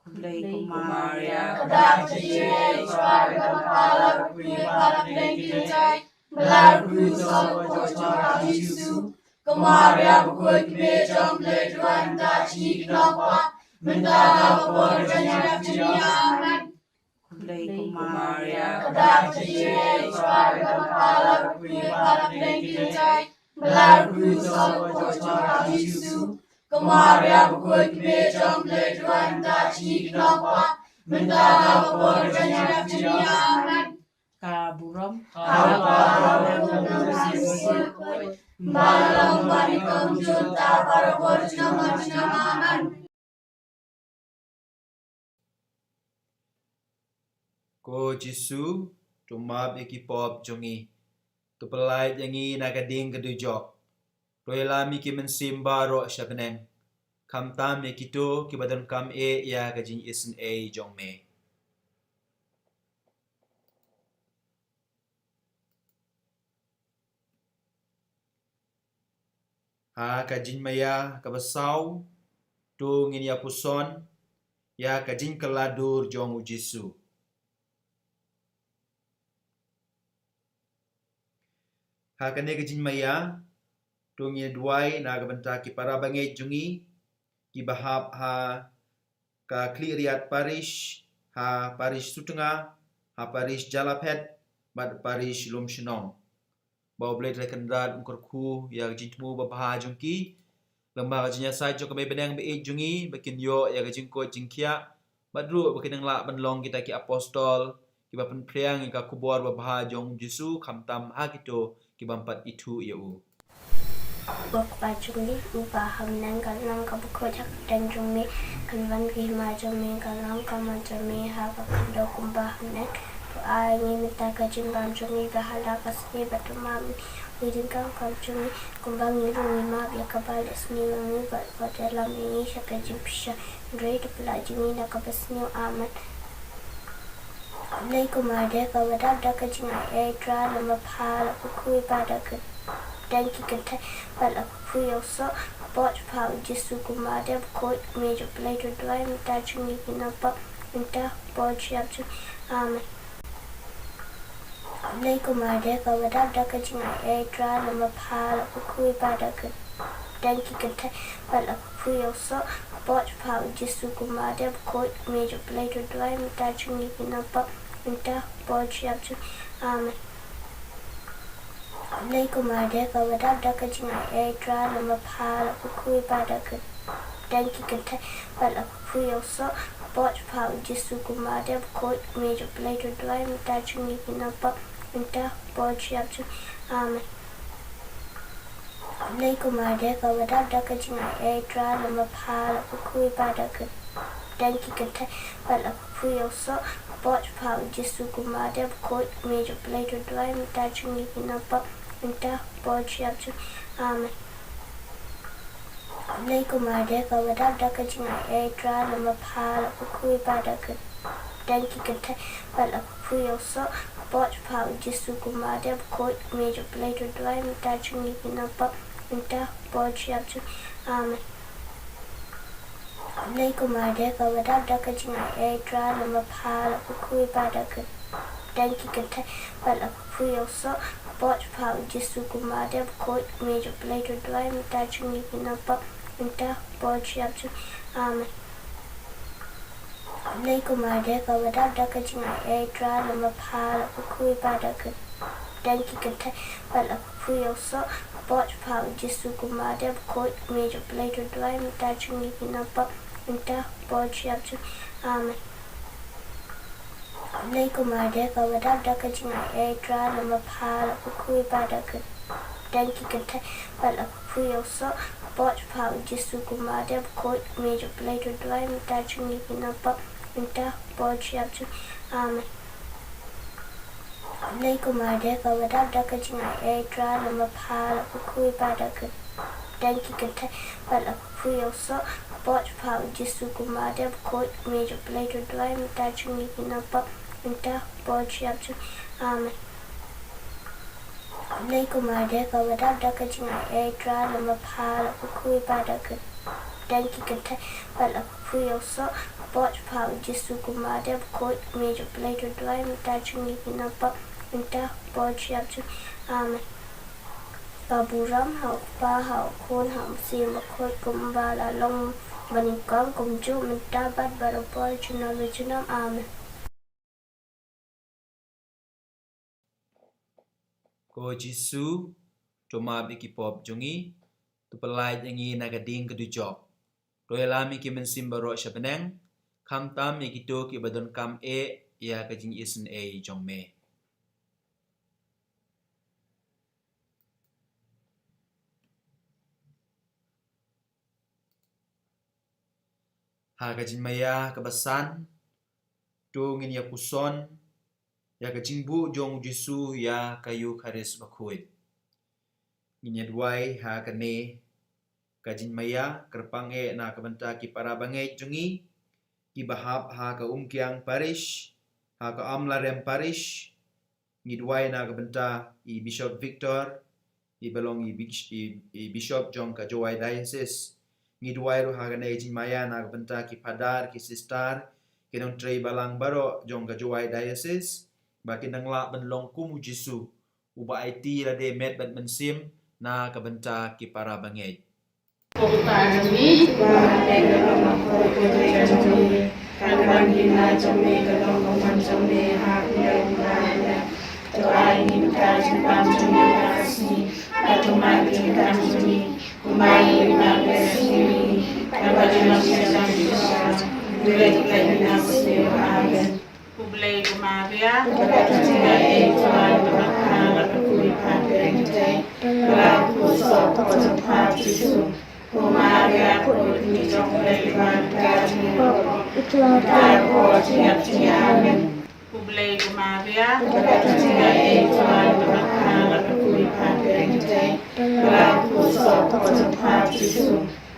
Khublei ko Maria, ka dak ka jingngeit, Trai ka la pala, pui pala pdeng ki tai, bala ruh sa ko jong ka Jisu. Ko Maria, bakhuid ki jong le duan ta chi ki nong pa, mynta ha ka por ka jingdap jingniang. Amen. Khublei ko Maria, ka dak ka jingngeit, Trai ka la pala, pui pala pdeng ki tai, bala ruh sa ko jong ka Jisu. Ko Maria, bakhuid ki jong le duan ta chi ki nong pa, mynta ha ka por ka jingdap jingniang. Amen. Ka burom. Ka burom. Ba long ba ni kom jun ta para por jong ma jong ma. Amen. Ko Jisu, to map ïa ki pop jong ngi, to pyllait ïa ngi na ka ding ka dujok, to ïalam ïa ki mynsiem baroh sha bneng, khamtam ïa kito kiba donkam eh ïa ka jingisynei jong me. Ha ka jingmaïa kaba saw, to ngin ïa puson ïa ka jingkylla dur jong U Jisu. Ha kane ka jingmaïa, to ngin ïa duwai na ka bynta ki para bangeit jong ngi kiba hap ha ka Khliehriat Parish, ha Parish Sutnga, ha Parish Jalaphet, bad Parish Lumshnong. ba U Blei Trai Kynrad un kyrkhu ïa ka jingthmu babha jong ki, lem bad ka jingïasaid jong ka Mei Bneng ba ïeit jong ngi, ba kin ïoh ïa ka jingkoit jingkhiah, bad ruh ba kin nang lah ban long kita ki apostol kiba pynphriang ïa ka khubor babha jong U Jisu, khamtam ha kito kiba ym pat ithuh ïa u. Ko Kpa jong ngi uba ha bneng, ka long ka bakhuid ha ka kyrteng jong me, kan wan ka hima jong me, ka long ka mon jong me ha ka khyndew kumba ha bneng. To ai ngi mynta ka jingbam jong ngi ba ha la ka sngi, bad to map ïa ngi ki jingkam kam jong ngi, kumba ngi ruh ngi map ïa kiba leh sniew ïa ngi, bad wat ïalam ïa ngi sha ka jingpyrshah, hynrei to pynlah jong ngi na kaba sniew. Amen. Khublei ko Maria kaba dap da ka jingaiei, Trai lem bad pha, la kyrkhu ïa pha da ka, da ki kynthei, bad la kyrkhu ïa u soh ka kpoh jong pha U Jisu. Ko Maria bakhuid, Kmie jong U Blei, to duwai ïa ngi kita ki nongpop, mynta ka por jingïap jong ngi. Amen. Khublei ko Maria kaba dap da ka jingaiei, Trai lem bad pha, la kyrkhu ïa pha da ka, da ki kynthei, bad la kyrkhu ïa u soh ka kpoh jong pha U Jisu. Ko Maria bakhuid, Kmie jong U Blei, to duwai ïa ngi kita ki nongpop, mynta ka por jingïap jong ngi. Amen. Khublei ko Maria kaba dap da ka jingaiei, Trai lem bad pha, la kyrkhu ïa pha da ka, da ki kynthei, bad la kyrkhu ïa u soh ka kpoh jong pha U Jisu. Ko Maria bakhuid, Kmie jong U Blei, to duwai ïa ngi kita ki nongpop, mynta ka por jingïap jong ngi. Amen. Khublei ko Maria kaba dap da ka jingaiei, Trai lem bad pha, la kyrkhu ïa pha da ka, da ki kynthei, bad la kyrkhu ïa u soh ka kpoh jong pha U Jisu. Ko Maria bakhuid, Kmie jong U Blei, to duwai ïa ngi kita ki nongpop, mynta ka por jingïap jong ngi. Amen. Khublei ko Maria kaba dap da ka jingaiei, Trai lem bad pha, la kyrkhu ïa pha da ka, da ki kynthei, bad la kyrkhu ïa u soh ka kpoh jong pha U Jisu. Ko Maria bakhuid, Kmie jong U Blei, to duwai ïa ngi kita ki nongpop, mynta ka por jingïap jong ngi. Amen. Khublei ko Maria kaba dap da ka jingaiei, Trai lem bad pha, la kyrkhu ïa pha da ka, da ki kynthei, bad la kyrkhu ïa u soh ka kpoh jong pha U Jisu. Ko Maria bakhuid, Kmie jong U Blei, to duwai ïa ngi kita ki nongpop, mynta ka por jingïap jong ngi. Amen. Khublei ko Maria kaba dap da ka jingaiei, Trai lem bad pha, la kyrkhu ïa pha da ka, da ki kynthei, bad la kyrkhu ïa u soh ka kpoh jong pha U Jisu. Ko Maria bakhuid, Kmie jong U Blei, to duwai ïa ngi kita ki nongpop, mynta ka por jingïap jong ngi. Amen. Khublei ko Maria kaba dap da ka jingaiei, Trai lem bad pha, la kyrkhu ïa pha da ka, da ki kynthei, bad la kyrkhu ïa u soh ka kpoh jong pha U Jisu. Ko Maria bakhuid, Kmie jong U Blei, to duwai ïa ngi kita ki nongpop, mynta ka por jingïap jong ngi. Amen. Khublei ko Maria kaba dap da ka jingaiei, Trai lem bad pha, la kyrkhu ïa pha da ka, da ki kynthei, bad la kyrkhu ïa u soh ka kpoh jong pha U Jisu. Ko Maria bakhuid, Kmie jong U Blei, to duwai ïa ngi kita ki nongpop, mynta ka por jingïap jong ngi. Amen. Khublei ko Maria kaba dap da ka jingaiei, Trai lem bad pha, la kyrkhu ïa pha da ka, da ki kynthei, bad la kyrkhu ïa u soh ka kpoh jong pha U Jisu. Ko Maria bakhuid, Kmie jong U Blei, to duwai ïa ngi kita ki nongpop, mynta ka por jingïap jong ngi. Amen. Ka burom ha U Kpa, ha U Khun, ha U Mynsiem Bakhuid, kumba la long banyngkong, kumjuh mynta bad baroh por junom junom. Amen. Ko Jisu, to map ïa ki pop jong ngi, to pyllait ïa ngi na ka ding ka dujok. To ïalam ïa ki mynsiem baroh sha bneng, khamtam ïa kito kiba donkam eh ïa ka jingisynei jong me. Ha ka jingmaïa kaba san, to ngin ïa puson ïa ka jingbuh jong U Jisu ïa ka Eukharist Bakhuid. Ngin ïa duwai ha kane ka jingmaïa, kyrpang eh na ka bynta ki para bangeit jong ngi kiba hap ha ka Umkiang Parish, ha ka Amlarem Parish. Ngi duwai na ka bynta i Bishop Victor, iba long i Bis-, i, i Bishop jong ka Jowai Diocese. Ngi duwai ruh ha kane ka jingmaïa na ka bynta ki Phadar, ki Sister, ki nongtrei balang baroh jong ka Jowai Diocese, ba kin nang lah ban long kum U Jisu, uba aiti lade met bad mynsiem na ka bynta ki para bangeit. Ko Kpa jong ngi, ba ha bneng, ka long ka por jong me, kan wan ka hima jong me, ka long ka mon jong me ha bneng kumba ha bneng. To ai ngi mynta ka jingbam jong ngi ha ka Amen. Khublei ko Maria. Ko Maria, ko Maria, ko Maria. Khublei ko Maria. Ko Maria, ko Maria. Khublei ko Maria. Ko Maria, ko Maria. Khublei ko Maria.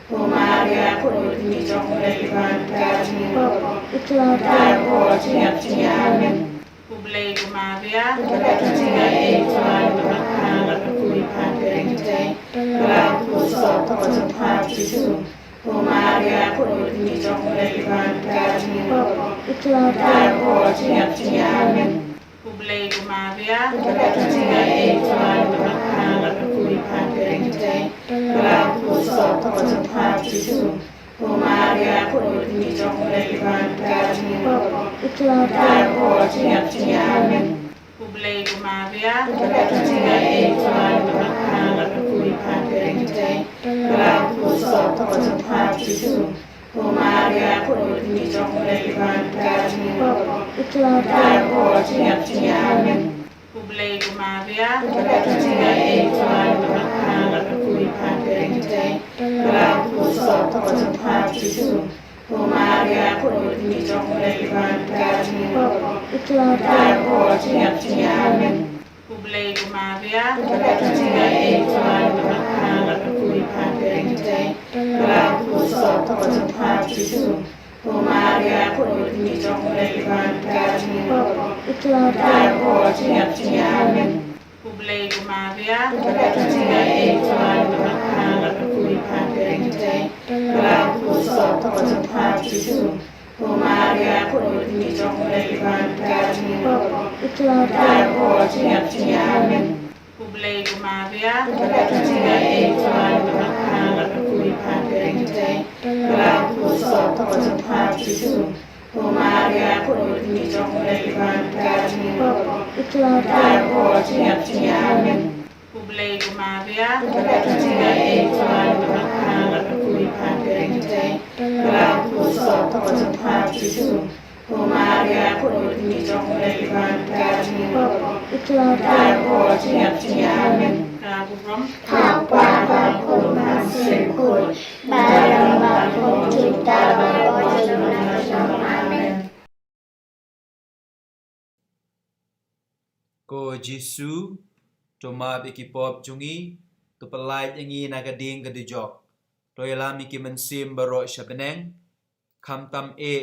Ko Maria, ko Maria. Khublei ko Maria. Ko Maria, ko Maria. Khublei ko Maria. Ko Maria, ko Maria. Khublei ko Maria. Ko Maria, ko Maria. Khublei ko Maria. Ko Maria, ko Maria. Khublei ko Maria. Ko Maria, ko Maria. Khublei ko Maria. Ko Maria, ko Maria. Khublei ko Maria. Ka burom. Ka Kpa, ka Khun, ka Mynsiem Bakhuid. Ba ïa ba kum kita ba ïa ba kum. Amen. Ko Jisu, to map ïa ki pop jong ngi, to pyllait ïa ngi na ka ding ka dujok, to ïalam ïa ki mynsiem baroh sha bneng, khamtam eh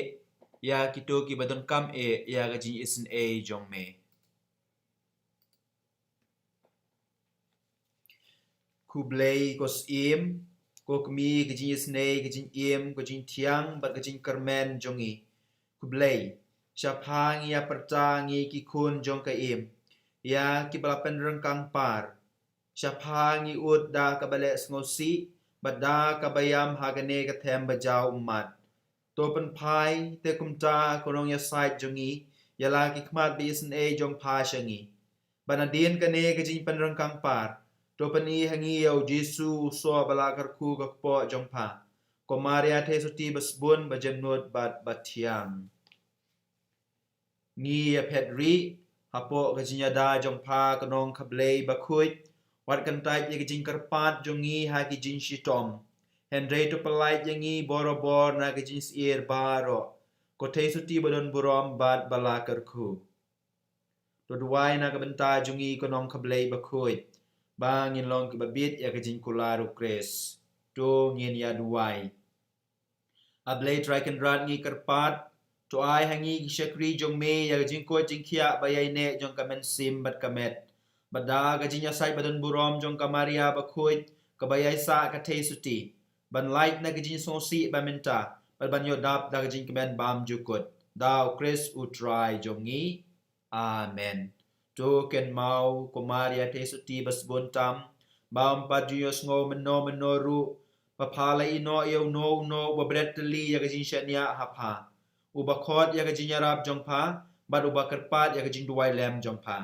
ïa kito kiba donkam eh ïa ka jingisynei jong me. Khublei ko Syiem, ko Kmie ka jingisynei, ka jingim, ka jingthiang bad ka jingkyrmen jong ngi. Khublei. Sha pha ngi ïa pyrta ngi ki khun jong ka Im, ïa kiba la pynryngkang par. Sha pha ngi ud da kaba leh sngewsih bad da kaba ïam ha kane ka them ba jaw ummat. To pynphai te kumta ko nongïasaid jong ngi ïa la ki khmat ba isynei jong pha sha ngi. Bad nadien kane ka jingpynryngkang par, to pyni ha ngi ïa u Jisu u soh ba la kyrkhu ka kpoh jong pha, ko Maria Theisotti ba sbun, ba jemnud bad ba thiang. Ngi ïa phet rieh hapoh ka jingïada jong pha ko Nongkhablei Bakhuid, wat kyntait ïa ka jingkyrpad jong ngi ha ki jingshitom, hynrei to pyllait ïa ngi borabor na ka jingsyier baroh, ko Theisotti ba don burom bad ba la kyrkhu. To duwai na ka bynta jong ngi ko Nongkhablei Bakhuid, ba ngin long kiba bit ïa ka jingkular u Khrist. To ngin ïa duwai. A Blei Trai Kynrad, ngi kyrpad, to ai ha ngi ki shakri jong me ïa ka jingkoit jingkhiah ba ïaineh jong ka mynsiem bad ka met, bad da ka jingïasaid ba don burom jong ka Maria Bakhuid kaba ïaisah ka Theisotti, ban lait na ka jingsngewsih ba mynta bad ban ïoh dap da ka jingkmen bymjukut. Da u Khrist u Trai jong ngi. Amen. To kynmaw ko Maria Theisotti ba sbun tam, ba ym pat ju ïohsngew mynno mynno ruh ba pha la ïehnoh ïa uno uno uba bret tylli ïa ka jingshaniah ha pha, uba khot ïa ka jingïarap jong pha bad uba kyrpad ïa ka jingduwai lem jong pha.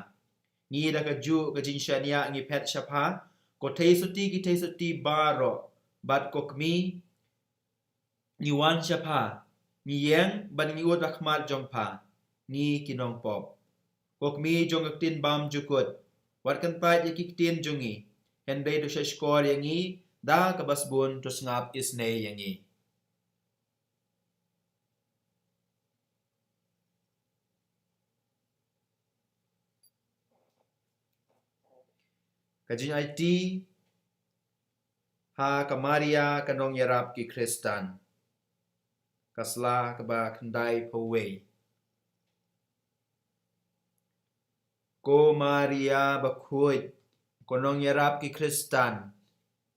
Ngi da kajuh ka jingshaniah ngi phet sha pha, Ko thei suti ki thei suti baroh, bad ko kmie, ngi wan sha pha, ngi ïeng bad ngi ud ha khmat jong pha, ngi ki nongpop. Ko kmie jong ka ktien bymjukut, wat kyntait ïa ki ktien jong ngi, hynrei to shahshkor ïa ngi da kaba sbun, to sngap isynei ïa ngi. Ka jingaiti ha ka Maria ka nongïarap ki Khristan. Ka sla kaba khyndaiphew wei. Ko Maria bakhuid, ko nongïarap ki Khristan,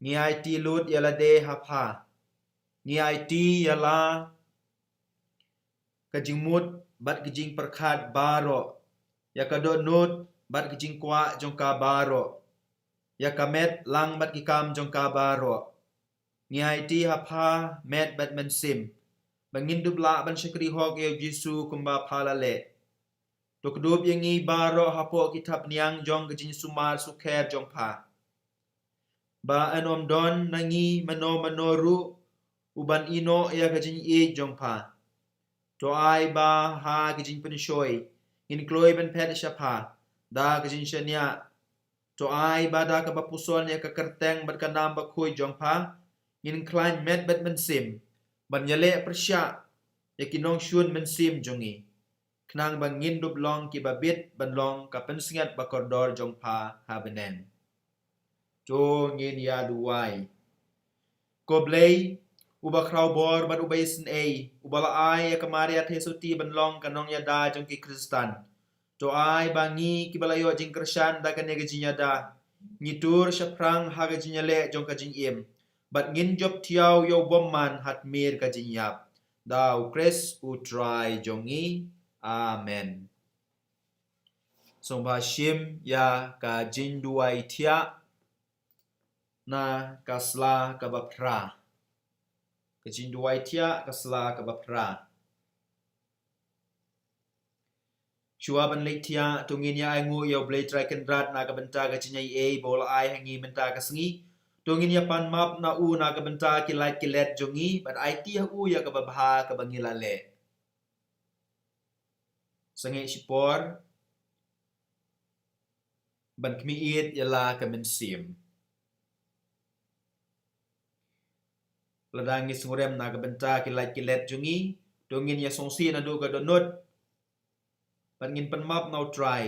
ngi aiti lut ïa lade ha pha. Ngi aiti ïa la ka jingmut bad ka jingpyrkhat baroh, ïa ka dohnud bad ka jingkwah jong ka baroh, ïa ka met lang bad ki kam jong ka baroh. Ngi aiti ha pha met bad mynsiem, ba ngin dup lah ban shakri hok ïa u Jisu kumba pha la leh. To kdup ïa ngi baroh hapoh ki thapniang jong ka jingsumar sukher jong pha, ba yn ym don na ngi mano mano ruh uban ïehnoh ïa ka jingïeit jong pha. To ai ba ha ka jingpynshoi ngin kloi ban phet sha pha da ka jingshaniah. To ai ba da kaba puson ïa ka kyrteng bad ka nam bakhuid jong pha, ngin khlaiñ met bad mynsiem ban ïaleh pyrshah ïa ki nongshun mynsiem jong ngi, khnang ba ngin dup long kiba bit ban long ka pynsngiat bakordor jong pha ha bneng. To ngin ïa duwai. Ko Blei, uba khraw bor bad uba isynei, uba la ai ïa ka Maria thei suti ban long ka nongïada jong ki Khristan, to ai ba ngi kiba la ïoh jingkyrshan da kane ka jingïada, ngi tur shaphrang ha ka jingïaleh jong ka jingim, bad ngin jop thiaw ïa u bymman ha tmier ka jingïap. Da u Khrist u Trai jong ngi. Amen. Sngewbha shim ïa ka jingduwai thiah na ka sla kaba phra. Ka jingduwai thiah ka sla kaba phra. Shuwa ban leit thiah, to ngin ïa ainguh ïa u Blei Trai Kynrad na ka bynta ka jingaiei ba u la ai ha ngi mynta ka sngi. To ngin ïa pan map na u na ka bynta ki lait ki let jong ngi, bad aiti ha u ïa kaba bha kaba ngi la leh. Sangeh shipor ban khmih ïa la ka mynsiem. Lada ngi sngewrem na ka bynta ki lait ki let jong ngi, to ngin ïa sngewsih naduh ka dohnud, bad ngin pan map na u Trai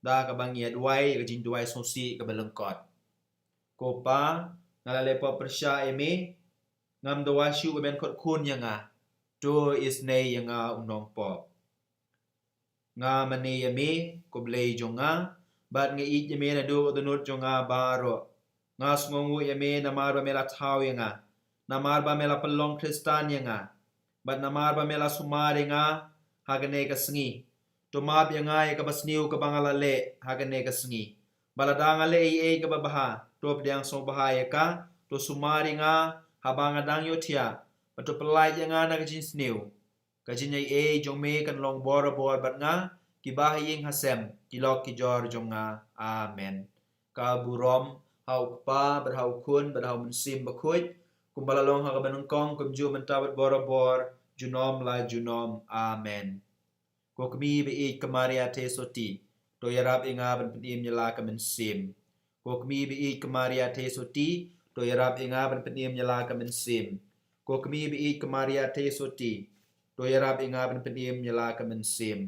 da kaba ngi ïa duwai ka jingduwai sngewsih kaba lyngkot. Ko Pa, nga la leh pop pyrshah ïa me, ngam dawa shuh ba men khot khun ïa nga. To isynei ïa nga u nongpop. Nga mane ïa me, ko Blei jong nga, bad nga ïeit ïa me naduh ka dohnud jong nga baroh. Nga sngewnguh ïa me namar ba me la thaw ïa nga, namar ba me la pynlong Khristan ïa nga, bad namar ba me la sumar ïa nga ha kane ka sngi. To map ïa nga ïa kaba sniew kaba nga la leh ha kane ka sngi. Ba lada nga leh ei ei kaba bha, to pdiang sngewbha ïa ka, to sumar ïa nga haba nga dang ïohthiah, bad to pyllait ïa nga na ka jingsniew. Ka jingaiei jong me kan long borabor bad nga, kiba ha ïing ha sem, ki lok ki jor jong nga. Amen. Ka burom ha u Kpa, bad ha u Khun, bad ha u Mynsiem Bakhuid, kumba la long ha kaba nyngkong, kumjuh mynta bad borabor, junom la junom. Amen. Ko kmie ba ïeit ka Maria thei suti, to ïarap ïa nga ban pynim ïa la ka mynsiem. Ko kmie ba ïeit ka Maria thei suti, to ïarap ïa nga ban pynim ïa la ka mynsiem. Ko kmie ba ïeit ka Maria thei suti, to ïarap ïa nga ban pynim ïa la ka mynsiem.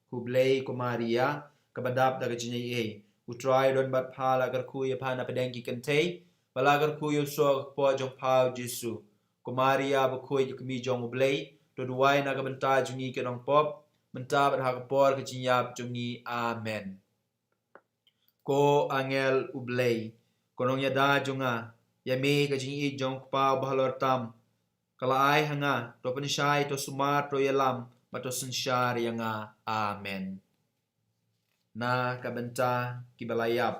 Khublei ko Maria, kaba dap da ka jingaiei. U Trai u don bad pha, la kyrkhu ïa pha na pdeng ki kynthei, bad la kyrkhu ïa u soh ka kpoh jong pha u Jisu. Ko Maria bakhuid, ka kmie jong u Blei, to duwai na ka bynta jong ngi ki nongpop, mynta bad ha ka por ka jingïap jong ngi. Amen. Ko angel u Blei, ko nongïada jong nga, ïa me ka jingïeit jong u Kpa uba halor tam ka la ai ha nga, to pynshai, to sumar, to ïalam, bad to synshar ïa nga. Amen. Na ka bynta kiba la ïap,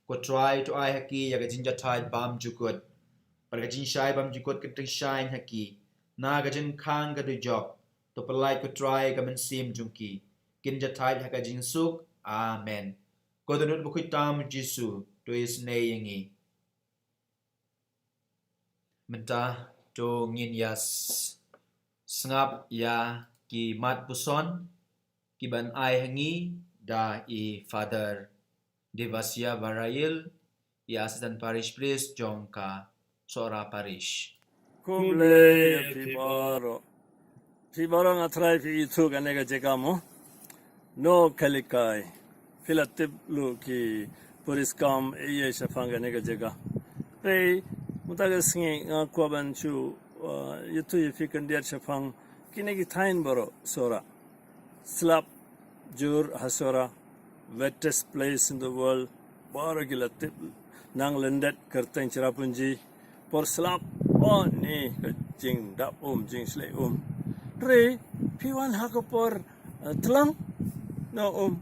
ko Trai to ai ha ki ïa ka jingjahthait bymjukut, bad ka jingshai bymjukut kan tyngshaiñ ha ki. Na ka jingkhang ka dujok, to pyllait ko Trai ka mynsiem jong ki, kin jahthait ha ka jingsuk. Amen. Ko dohnud bakhuid tam u Jisu, to isynei ïa ngi. Mynta to ngin ïa sngap ïa ki mat puson ki ban ai ha ngi da i Father Devasia Barail, i Assistant Parish Priest jong ka Sohra Parish. Khublei ïa phi baroh. Phi baroh nga trai phi ithuh kane ka jaka mo. No kalikai. Phi la tip lu ki puriskam ïa shaphang kane ka jaka. Pei mynta ka sngi nga kwah ban shu ïathuh ïa phi khyndiat shaphang kine ki thaiñ baroh Sohra. Slap jur ha Sohra, wettest place in the world. Baroh ki la tip, nang lyndet kyrteng Cherrapunji. Por slap, oh ni ka jingdap um, jingshlei um. Hynrei phi wan ha ka por tlang, no um.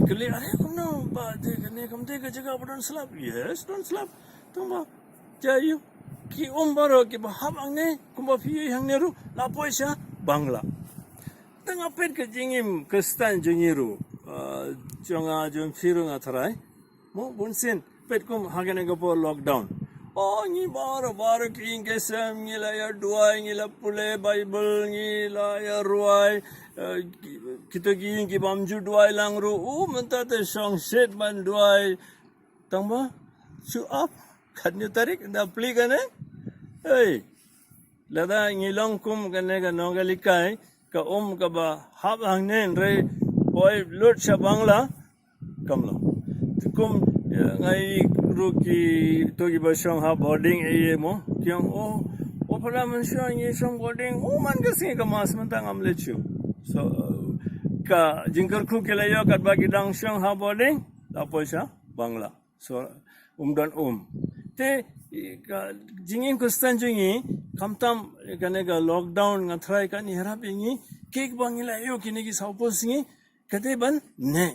Kylli, are kumno ba dei kane, kam dei ka jaka ba don slap? Yes, don slap. Tangba jia ïoh, ki um baroh kiba hap hangne, kumba phi ïohi hangne ruh, la poi sha Bangla. Tang nga peit ka jingim Khristan jong ngi ruh, jong nga jong phi ruh nga tharai. Mo bunsien peit kum ha kane ka por lockdown. Oh ngi baroh baroh ki ïing ki sem ngi la ïa duwai, ngi la pule Bible, ngi la ïa ruwai. Kito ki ïing ki bym ju duwai lang ruh, u mynta te shong shet ban duwai. Tangba shu ap katno tarik da plie kane. Hei, lada ngi long kum kane ka nongkalikai, ka um kaba hap hangne hynrei poi lut sha Bangla. Kam long. Te kum nga ïohi ruh kito kiba shong ha boarding ei ei mo, ki ong, oh, oh pala mynshuwa ngi shong boarding, oh man ka sngi ka mass mynta ngam leit shuh. So ka jingkyrkhu ki la ïoh katba ki dang shong ha boarding, la poi sha Bangla. So um don um. Te ka jingim Khristan jong ngi, khamtam kane ka lockdown nga tharai kan ïarap ïa ngi, kiba ngi la ïoh kine ki saw phew sngi, ka dei ban neh.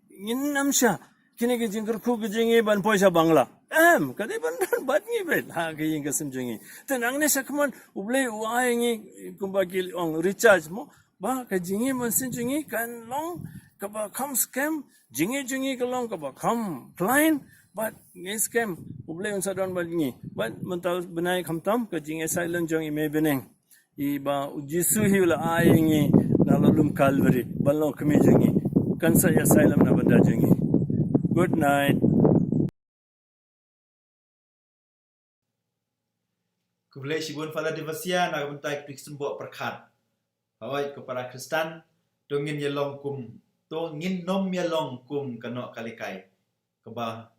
Ngin ym shah kine ki jingkyrkhu ki jong ngi ban poi sha Bangla. Em, ka dei ban don bad ngi beit ha ka ïing ka sem jong ngi. Te nangne shakhmat U Blei u ai ngi kumba ki ong recharge mo, ba ka jingim mynsiem jong ngi kan long kaba kham skhem, jingim jong ngi ka long kaba kham plain, bad ngi skhem U Blei un sa don bad ngi. Bad mynta bnai khamtam ka jingai sailem jong i Mei Bneng, iba U Jisu hi u la ai ïa ngi na la lum Calvary ban long kmie jong ngi, kan sa ïa sailem na bynta jong ngi. Good night. Khublei shibun Father Devasia na ka bynta ki phi symboh pyrkhat. Hooid ko para Khristan, to ngin ïa long kum, to ngin nym ïa long kum ka nongkalikai kaba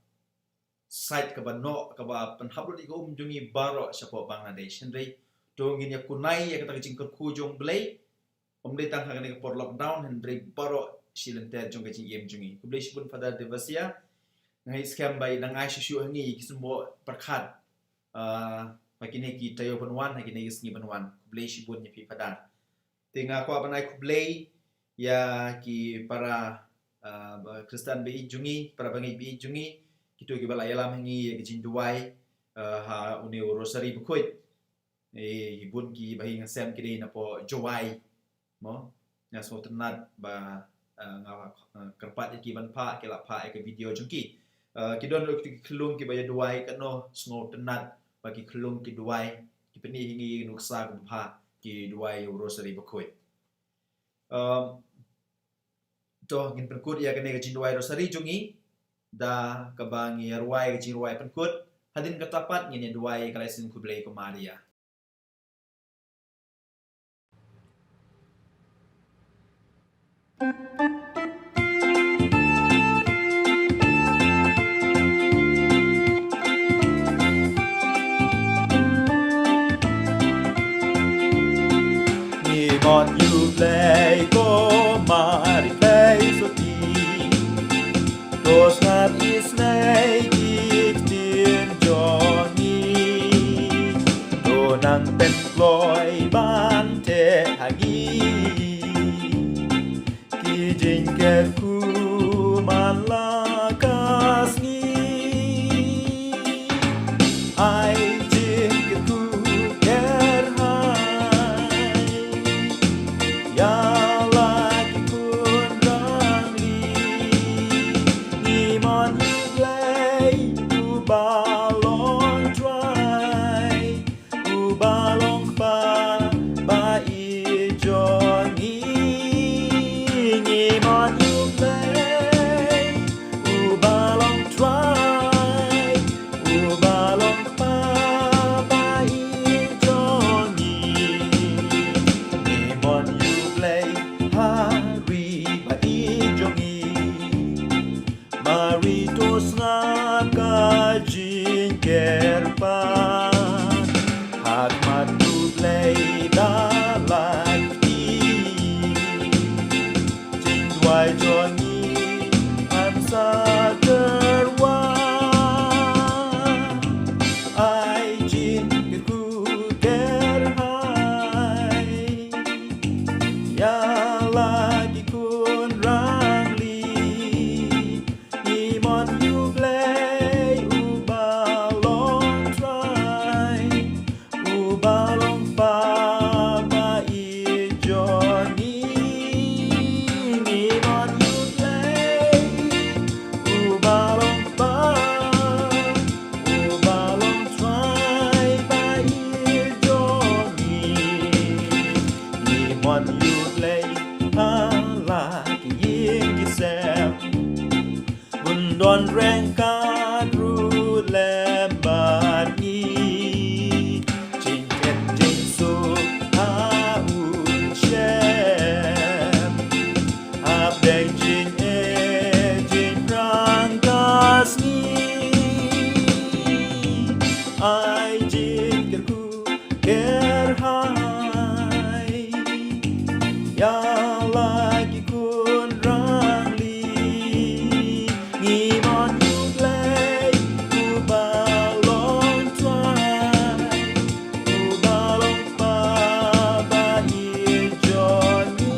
sait, kaba noh, kaba pynhap lut ïa ka um jong ngi baroh shapoh Bangladesh. Hynrei to ngin ïa kunai ïa kata ka jingkyrkhu jong U Blei. Um dei tang ha kane ka por lockdown hynrei baroh shi lynter jong ka jingim jong ngi. Khublei shibun Father Devasia. Nga ngeit skhem ba i dang ai shuh shuh ha ngi ki symboh pyrkhat ha kine ki taïew ban wan, ha kine ki sngi ban wan. Khublei shibun ïa phi Father. Te nga kwah ban ai khublei ïa ki para Khristan ba ïeit jong ngi, para bangeit ba ïeit jong ngi, kito kiba la ïalam ha ngi ïa ki jingduwai ha une u Rosary bakhuid. Ki bun kiba hi nga sem ki dei napoh Jowai mo. Nga sngewtynnat ba nga kyrpad ïa ki ban phah, ki la phah ïa ka video jong ki. Ki don ruh ki khyllung kiba ïa duwai katno, sngewtynnat ba ki khyllung ki duwai, ki pyni hi ngi nuksa kaba bha, ki duwai ïa u Rosary bakhuid. To ngin pynkut ïa kane ka jingduwai Rosary jong ngi da kaba ngi ïa ruwai ka jingruwai pynkut. Hadien kata pat ngin ïa duwai ka Laisien Khublei ko Maria. Ngi mon ïa U Blei ko Maria Blei sotti. To sngap isynei ki ktien jong ngi. To nang pynkloi ban teh ha ngi ki jingkyrkhu man la ka sngi. Ai jingkyrkhu kyrhai ïa la Jingkyrpad ha khmat U Blei da la ki, jingduwai jong ngi yn sa tyrwa. Ai jingkyrkhu kyrhai ïa la ki khun rangli. Ngi mon ïa U Blei uba long Trai, uba long Kpa ba ïeit jong ngi. Ngi mon ïa U Blei uba long Kpa, uba long Trai ba ïeit jong ngi. Ngi mon ïa U Blei ha la ki ïing ki sem. Bun don ryngkat ruh lem bad ngi. Jingkit jingsuk ha un shem. Hapdeng jingeh jingpyrshang ka sngi. Ai jingkyrkhu kyrhai ïa la ki khun rangli. Ngi mon ïa U Blei uba long Trai, uba long Kpa ba ïeit jong ngi.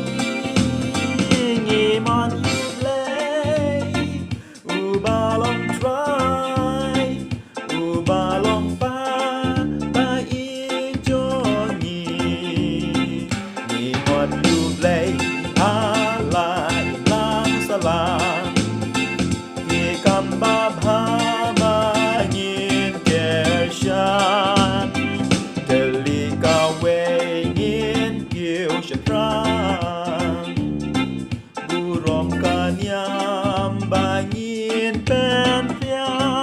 Ngi mon ïa U Blei uba long Trai, uba long Kpa ba ïeit jong ngi. Ngi mon ïa U Blei ha la i lang sahlang. Ki kam babha ba ngin kyrshan. Tylli kawei ngin kiew shaphrang. Burom ka niam ba ngin pynbiang.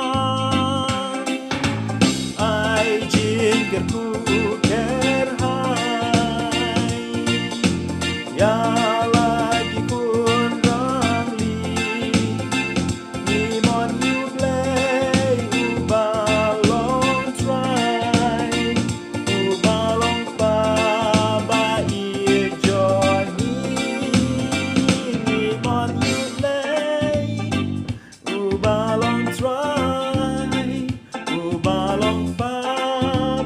Ai jingkyrkhu kyrhai ïa la ki khun rangli. Ngi mon ïa U Blei uba long Trai, uba long Kpa ba ïeit jong ngi. Ngi mon ïa U Blei uba long Trai, uba long Kpa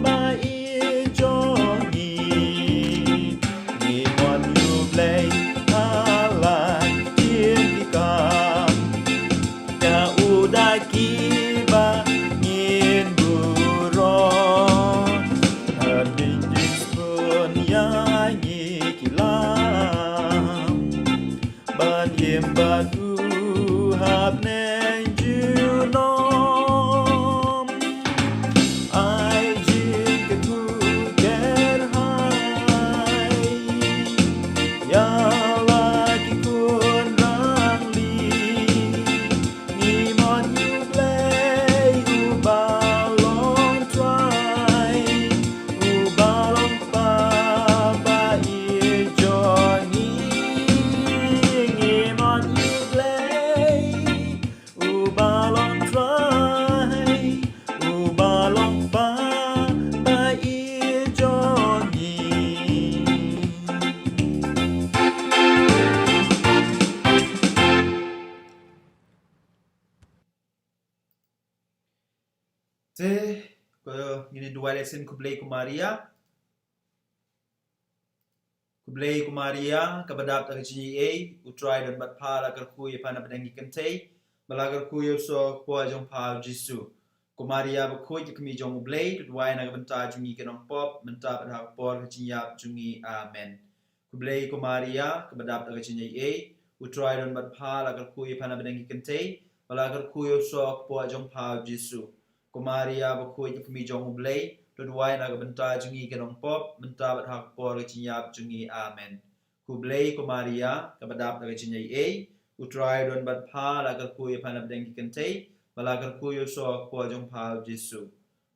ba ïeit jong ngi. Ngi mon ïa U Blei ha la ki ïing ki kam. Ïa u da kiba ngin burom. Hapdeng jingsbun ïa ngi ki lam. Ban im bad u hapdeng junom. Ai jingkyrkhu kyrhai ïa la ki khun rangli. Ngi mon ïa U Blei uba long Trai, uba long Kpa ba ïeit jong ngi. Ngi mon ïa U Blei uba long Trai, uba long Kpa ba ïeit jong ngi. Te, ko ngin duwai lehse. Khublei ko Maria. Khublei ko Maria, kaba dap da ka jingaiei, U Trai don bad pha, la kyrkhu ïa pha na pdeng ki kynthei, ba la kyrkhu ïa u soh ka por jong pha u Jisu. Ko Maria bakhuid, ka kmie jong U Blei, to duwai na ka bynta jong ngi ki nongpop, mynta bad ha ka por ka jingïap jong ngi. Amen. Khublei ko Maria, kaba dap da ka jingaiei, U Trai don bad pha, la kyrkhu ïa pha na pdeng ki kynthei, ba la kyrkhu ïa u soh ka por jong pha u Jisu. Ko Maria bakhuid, ka kmie jong U Blei, to duwai na ka bynta jong ngi ki nongpop, mynta bad ha ka por ka jingïap jong ngi. Amen. Khublei ko Maria, kaba dap da ka jingaiei, U Trai don bad pha, la kyrkhu ïa pha na pdeng ki kynthei, ba la kyrkhu ïa u soh ka por jong pha u Jisu.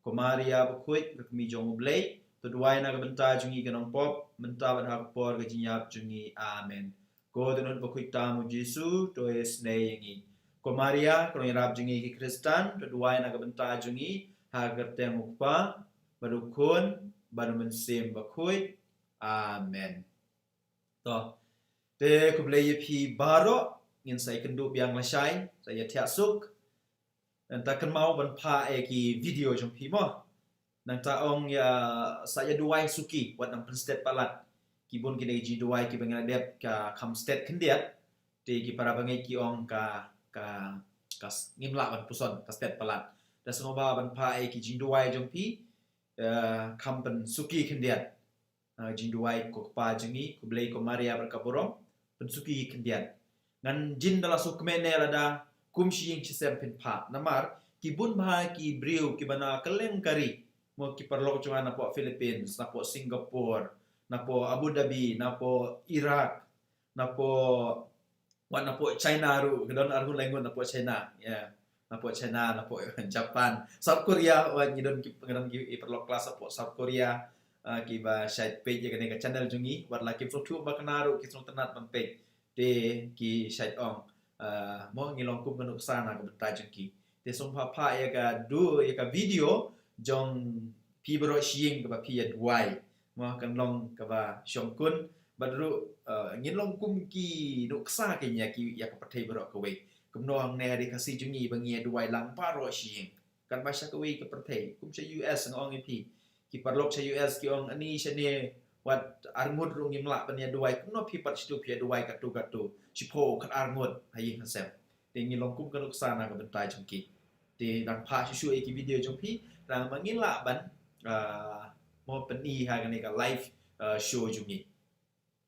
Ko Maria bakhuid, ka kmie jong U Blei, to duwai na ka bynta jong ngi ki nongpop, mynta bad ha ka por ka jingïap jong ngi. Amen. Ko Trai bakhuid tam u Jisu, to isynei ïa ngi. Ko Maria, ko nongïarap jong ngi ki Khristan, to duwai na ka bynta jong ngi ha ka kyrteng u Kpa bad u Khun bad u Mynsiem Bakhuid. Amen. To, te khublei ïa phi baroh, ngin sa ïakynduh biang lashai, sa ïa thiah suk. Nangta kynmaw ban phah ïa ki video jong phi mo. Nangta ong ïa sa ïa duwai suki, wat nang pynstet palat. Ki bun kine ki jingduwai kiba ngi la dep ka kham stet khyndiat. Te ki para bangeit ki ong ka, ka, ka s-, ngim lah ban puson, ka stet palat. Da sngewbha ban phah ïa ki jingduwai jong phi, eh, kham pynsuki khyndiat. Ah, jingduwai ko Kpa jong ngi, khublei ko Maria bad ka burom, pynsuki khyndiat. Ngan jin da la suk kmene lada kum shi ïing shi sem phin phah. Namar ki bun bha ki briew kiba na kylleng ka ri. Mo, ki paralok jong nga napoh Philippines, napoh Singapore, napoh Abu Dhabi, napoh Iraq, napoh, wat napoh China ruh, ki don arngut laingut napoh China. Ya. Napoh China, napoh Japan, South Korea, wat ngi don ki, ngi don ki paralok klas napoh South Korea. Ah, kiba shait peit ïa kane ka channel jong ngi, wat la kim sngewthuh ba kane ruh ki sngewtynnat ban peit. Te ki shait ong, ah, mo, ngi long kum ka nuksa na ka bynta jong ki. Te sngewbha phah ïa ka du, ïa ka video jong phi baroh shi ïing kaba phi ïa duwai. Mo, kan long kaba shongkun, bad ruh, eh, ngin long kum ki nuksa ki ïa ki, ïa ka pyrthei baroh kawei. Kumno hangne ha ri Khasi jong ngi ba ngi ïa duwai lang baroh shi ïing. Katba sha kawei ka pyrthei, kum sha U S nga ong ïa phi. Ki paralok sha U S ki ong ani shane wat arngut ruh ngim lah ban ïa duwai. Kumno phi pat shitu phi ïa duwai katto katto, shiphew kat arngut ha ïing ha sem. Te ngi long kum ka nuksa na ka bynta jong ki. Te dang phah shuh shuh ïa ki video jong phi, dang ma ngi lah ban, ah, mo, pyni ha kane ka live, ah, show jong ngi.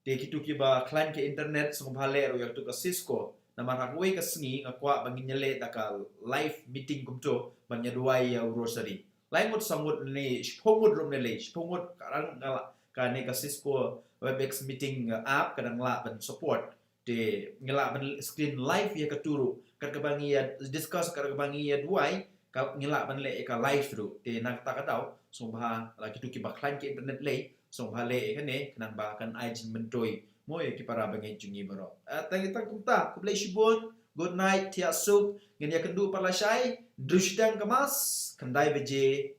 Te kitu kiba khlaiñ ka internet sngewbha leh ruh ïa katu ka Cisco. Namar ha kawei ka sngi nga kwah ba ngin ïa leh da ka live meeting kumtu ban ïa duwai ïa u rosary. Lai ngut saw ngut ne shiphew ngut ruh ne lei, shiphew ngut ka rang nga lah kane ka Cisco WebEx meeting, ah, app ka dang lah ban support. Te ngi lah ban screen live ïa katu ruh. Kat kaba ngi ïa discuss, kat kaba ngi ïa duwai, ka ngi lah ban leh ïa ka live ruh. Te na kata ka daw, sngewbha la kitu kiba khlaiñ ki internet lei, sngewbha leh ïa kane, khnang ba kan ai jingmyntoi mo ïa ki para bangeit jong ngi baroh. Ah, tang ita kumta, khublei shibun, good night, thiah suk, ngin ïa kynduh pat lashai, hynriew shiteng ka mass, khyndai baje,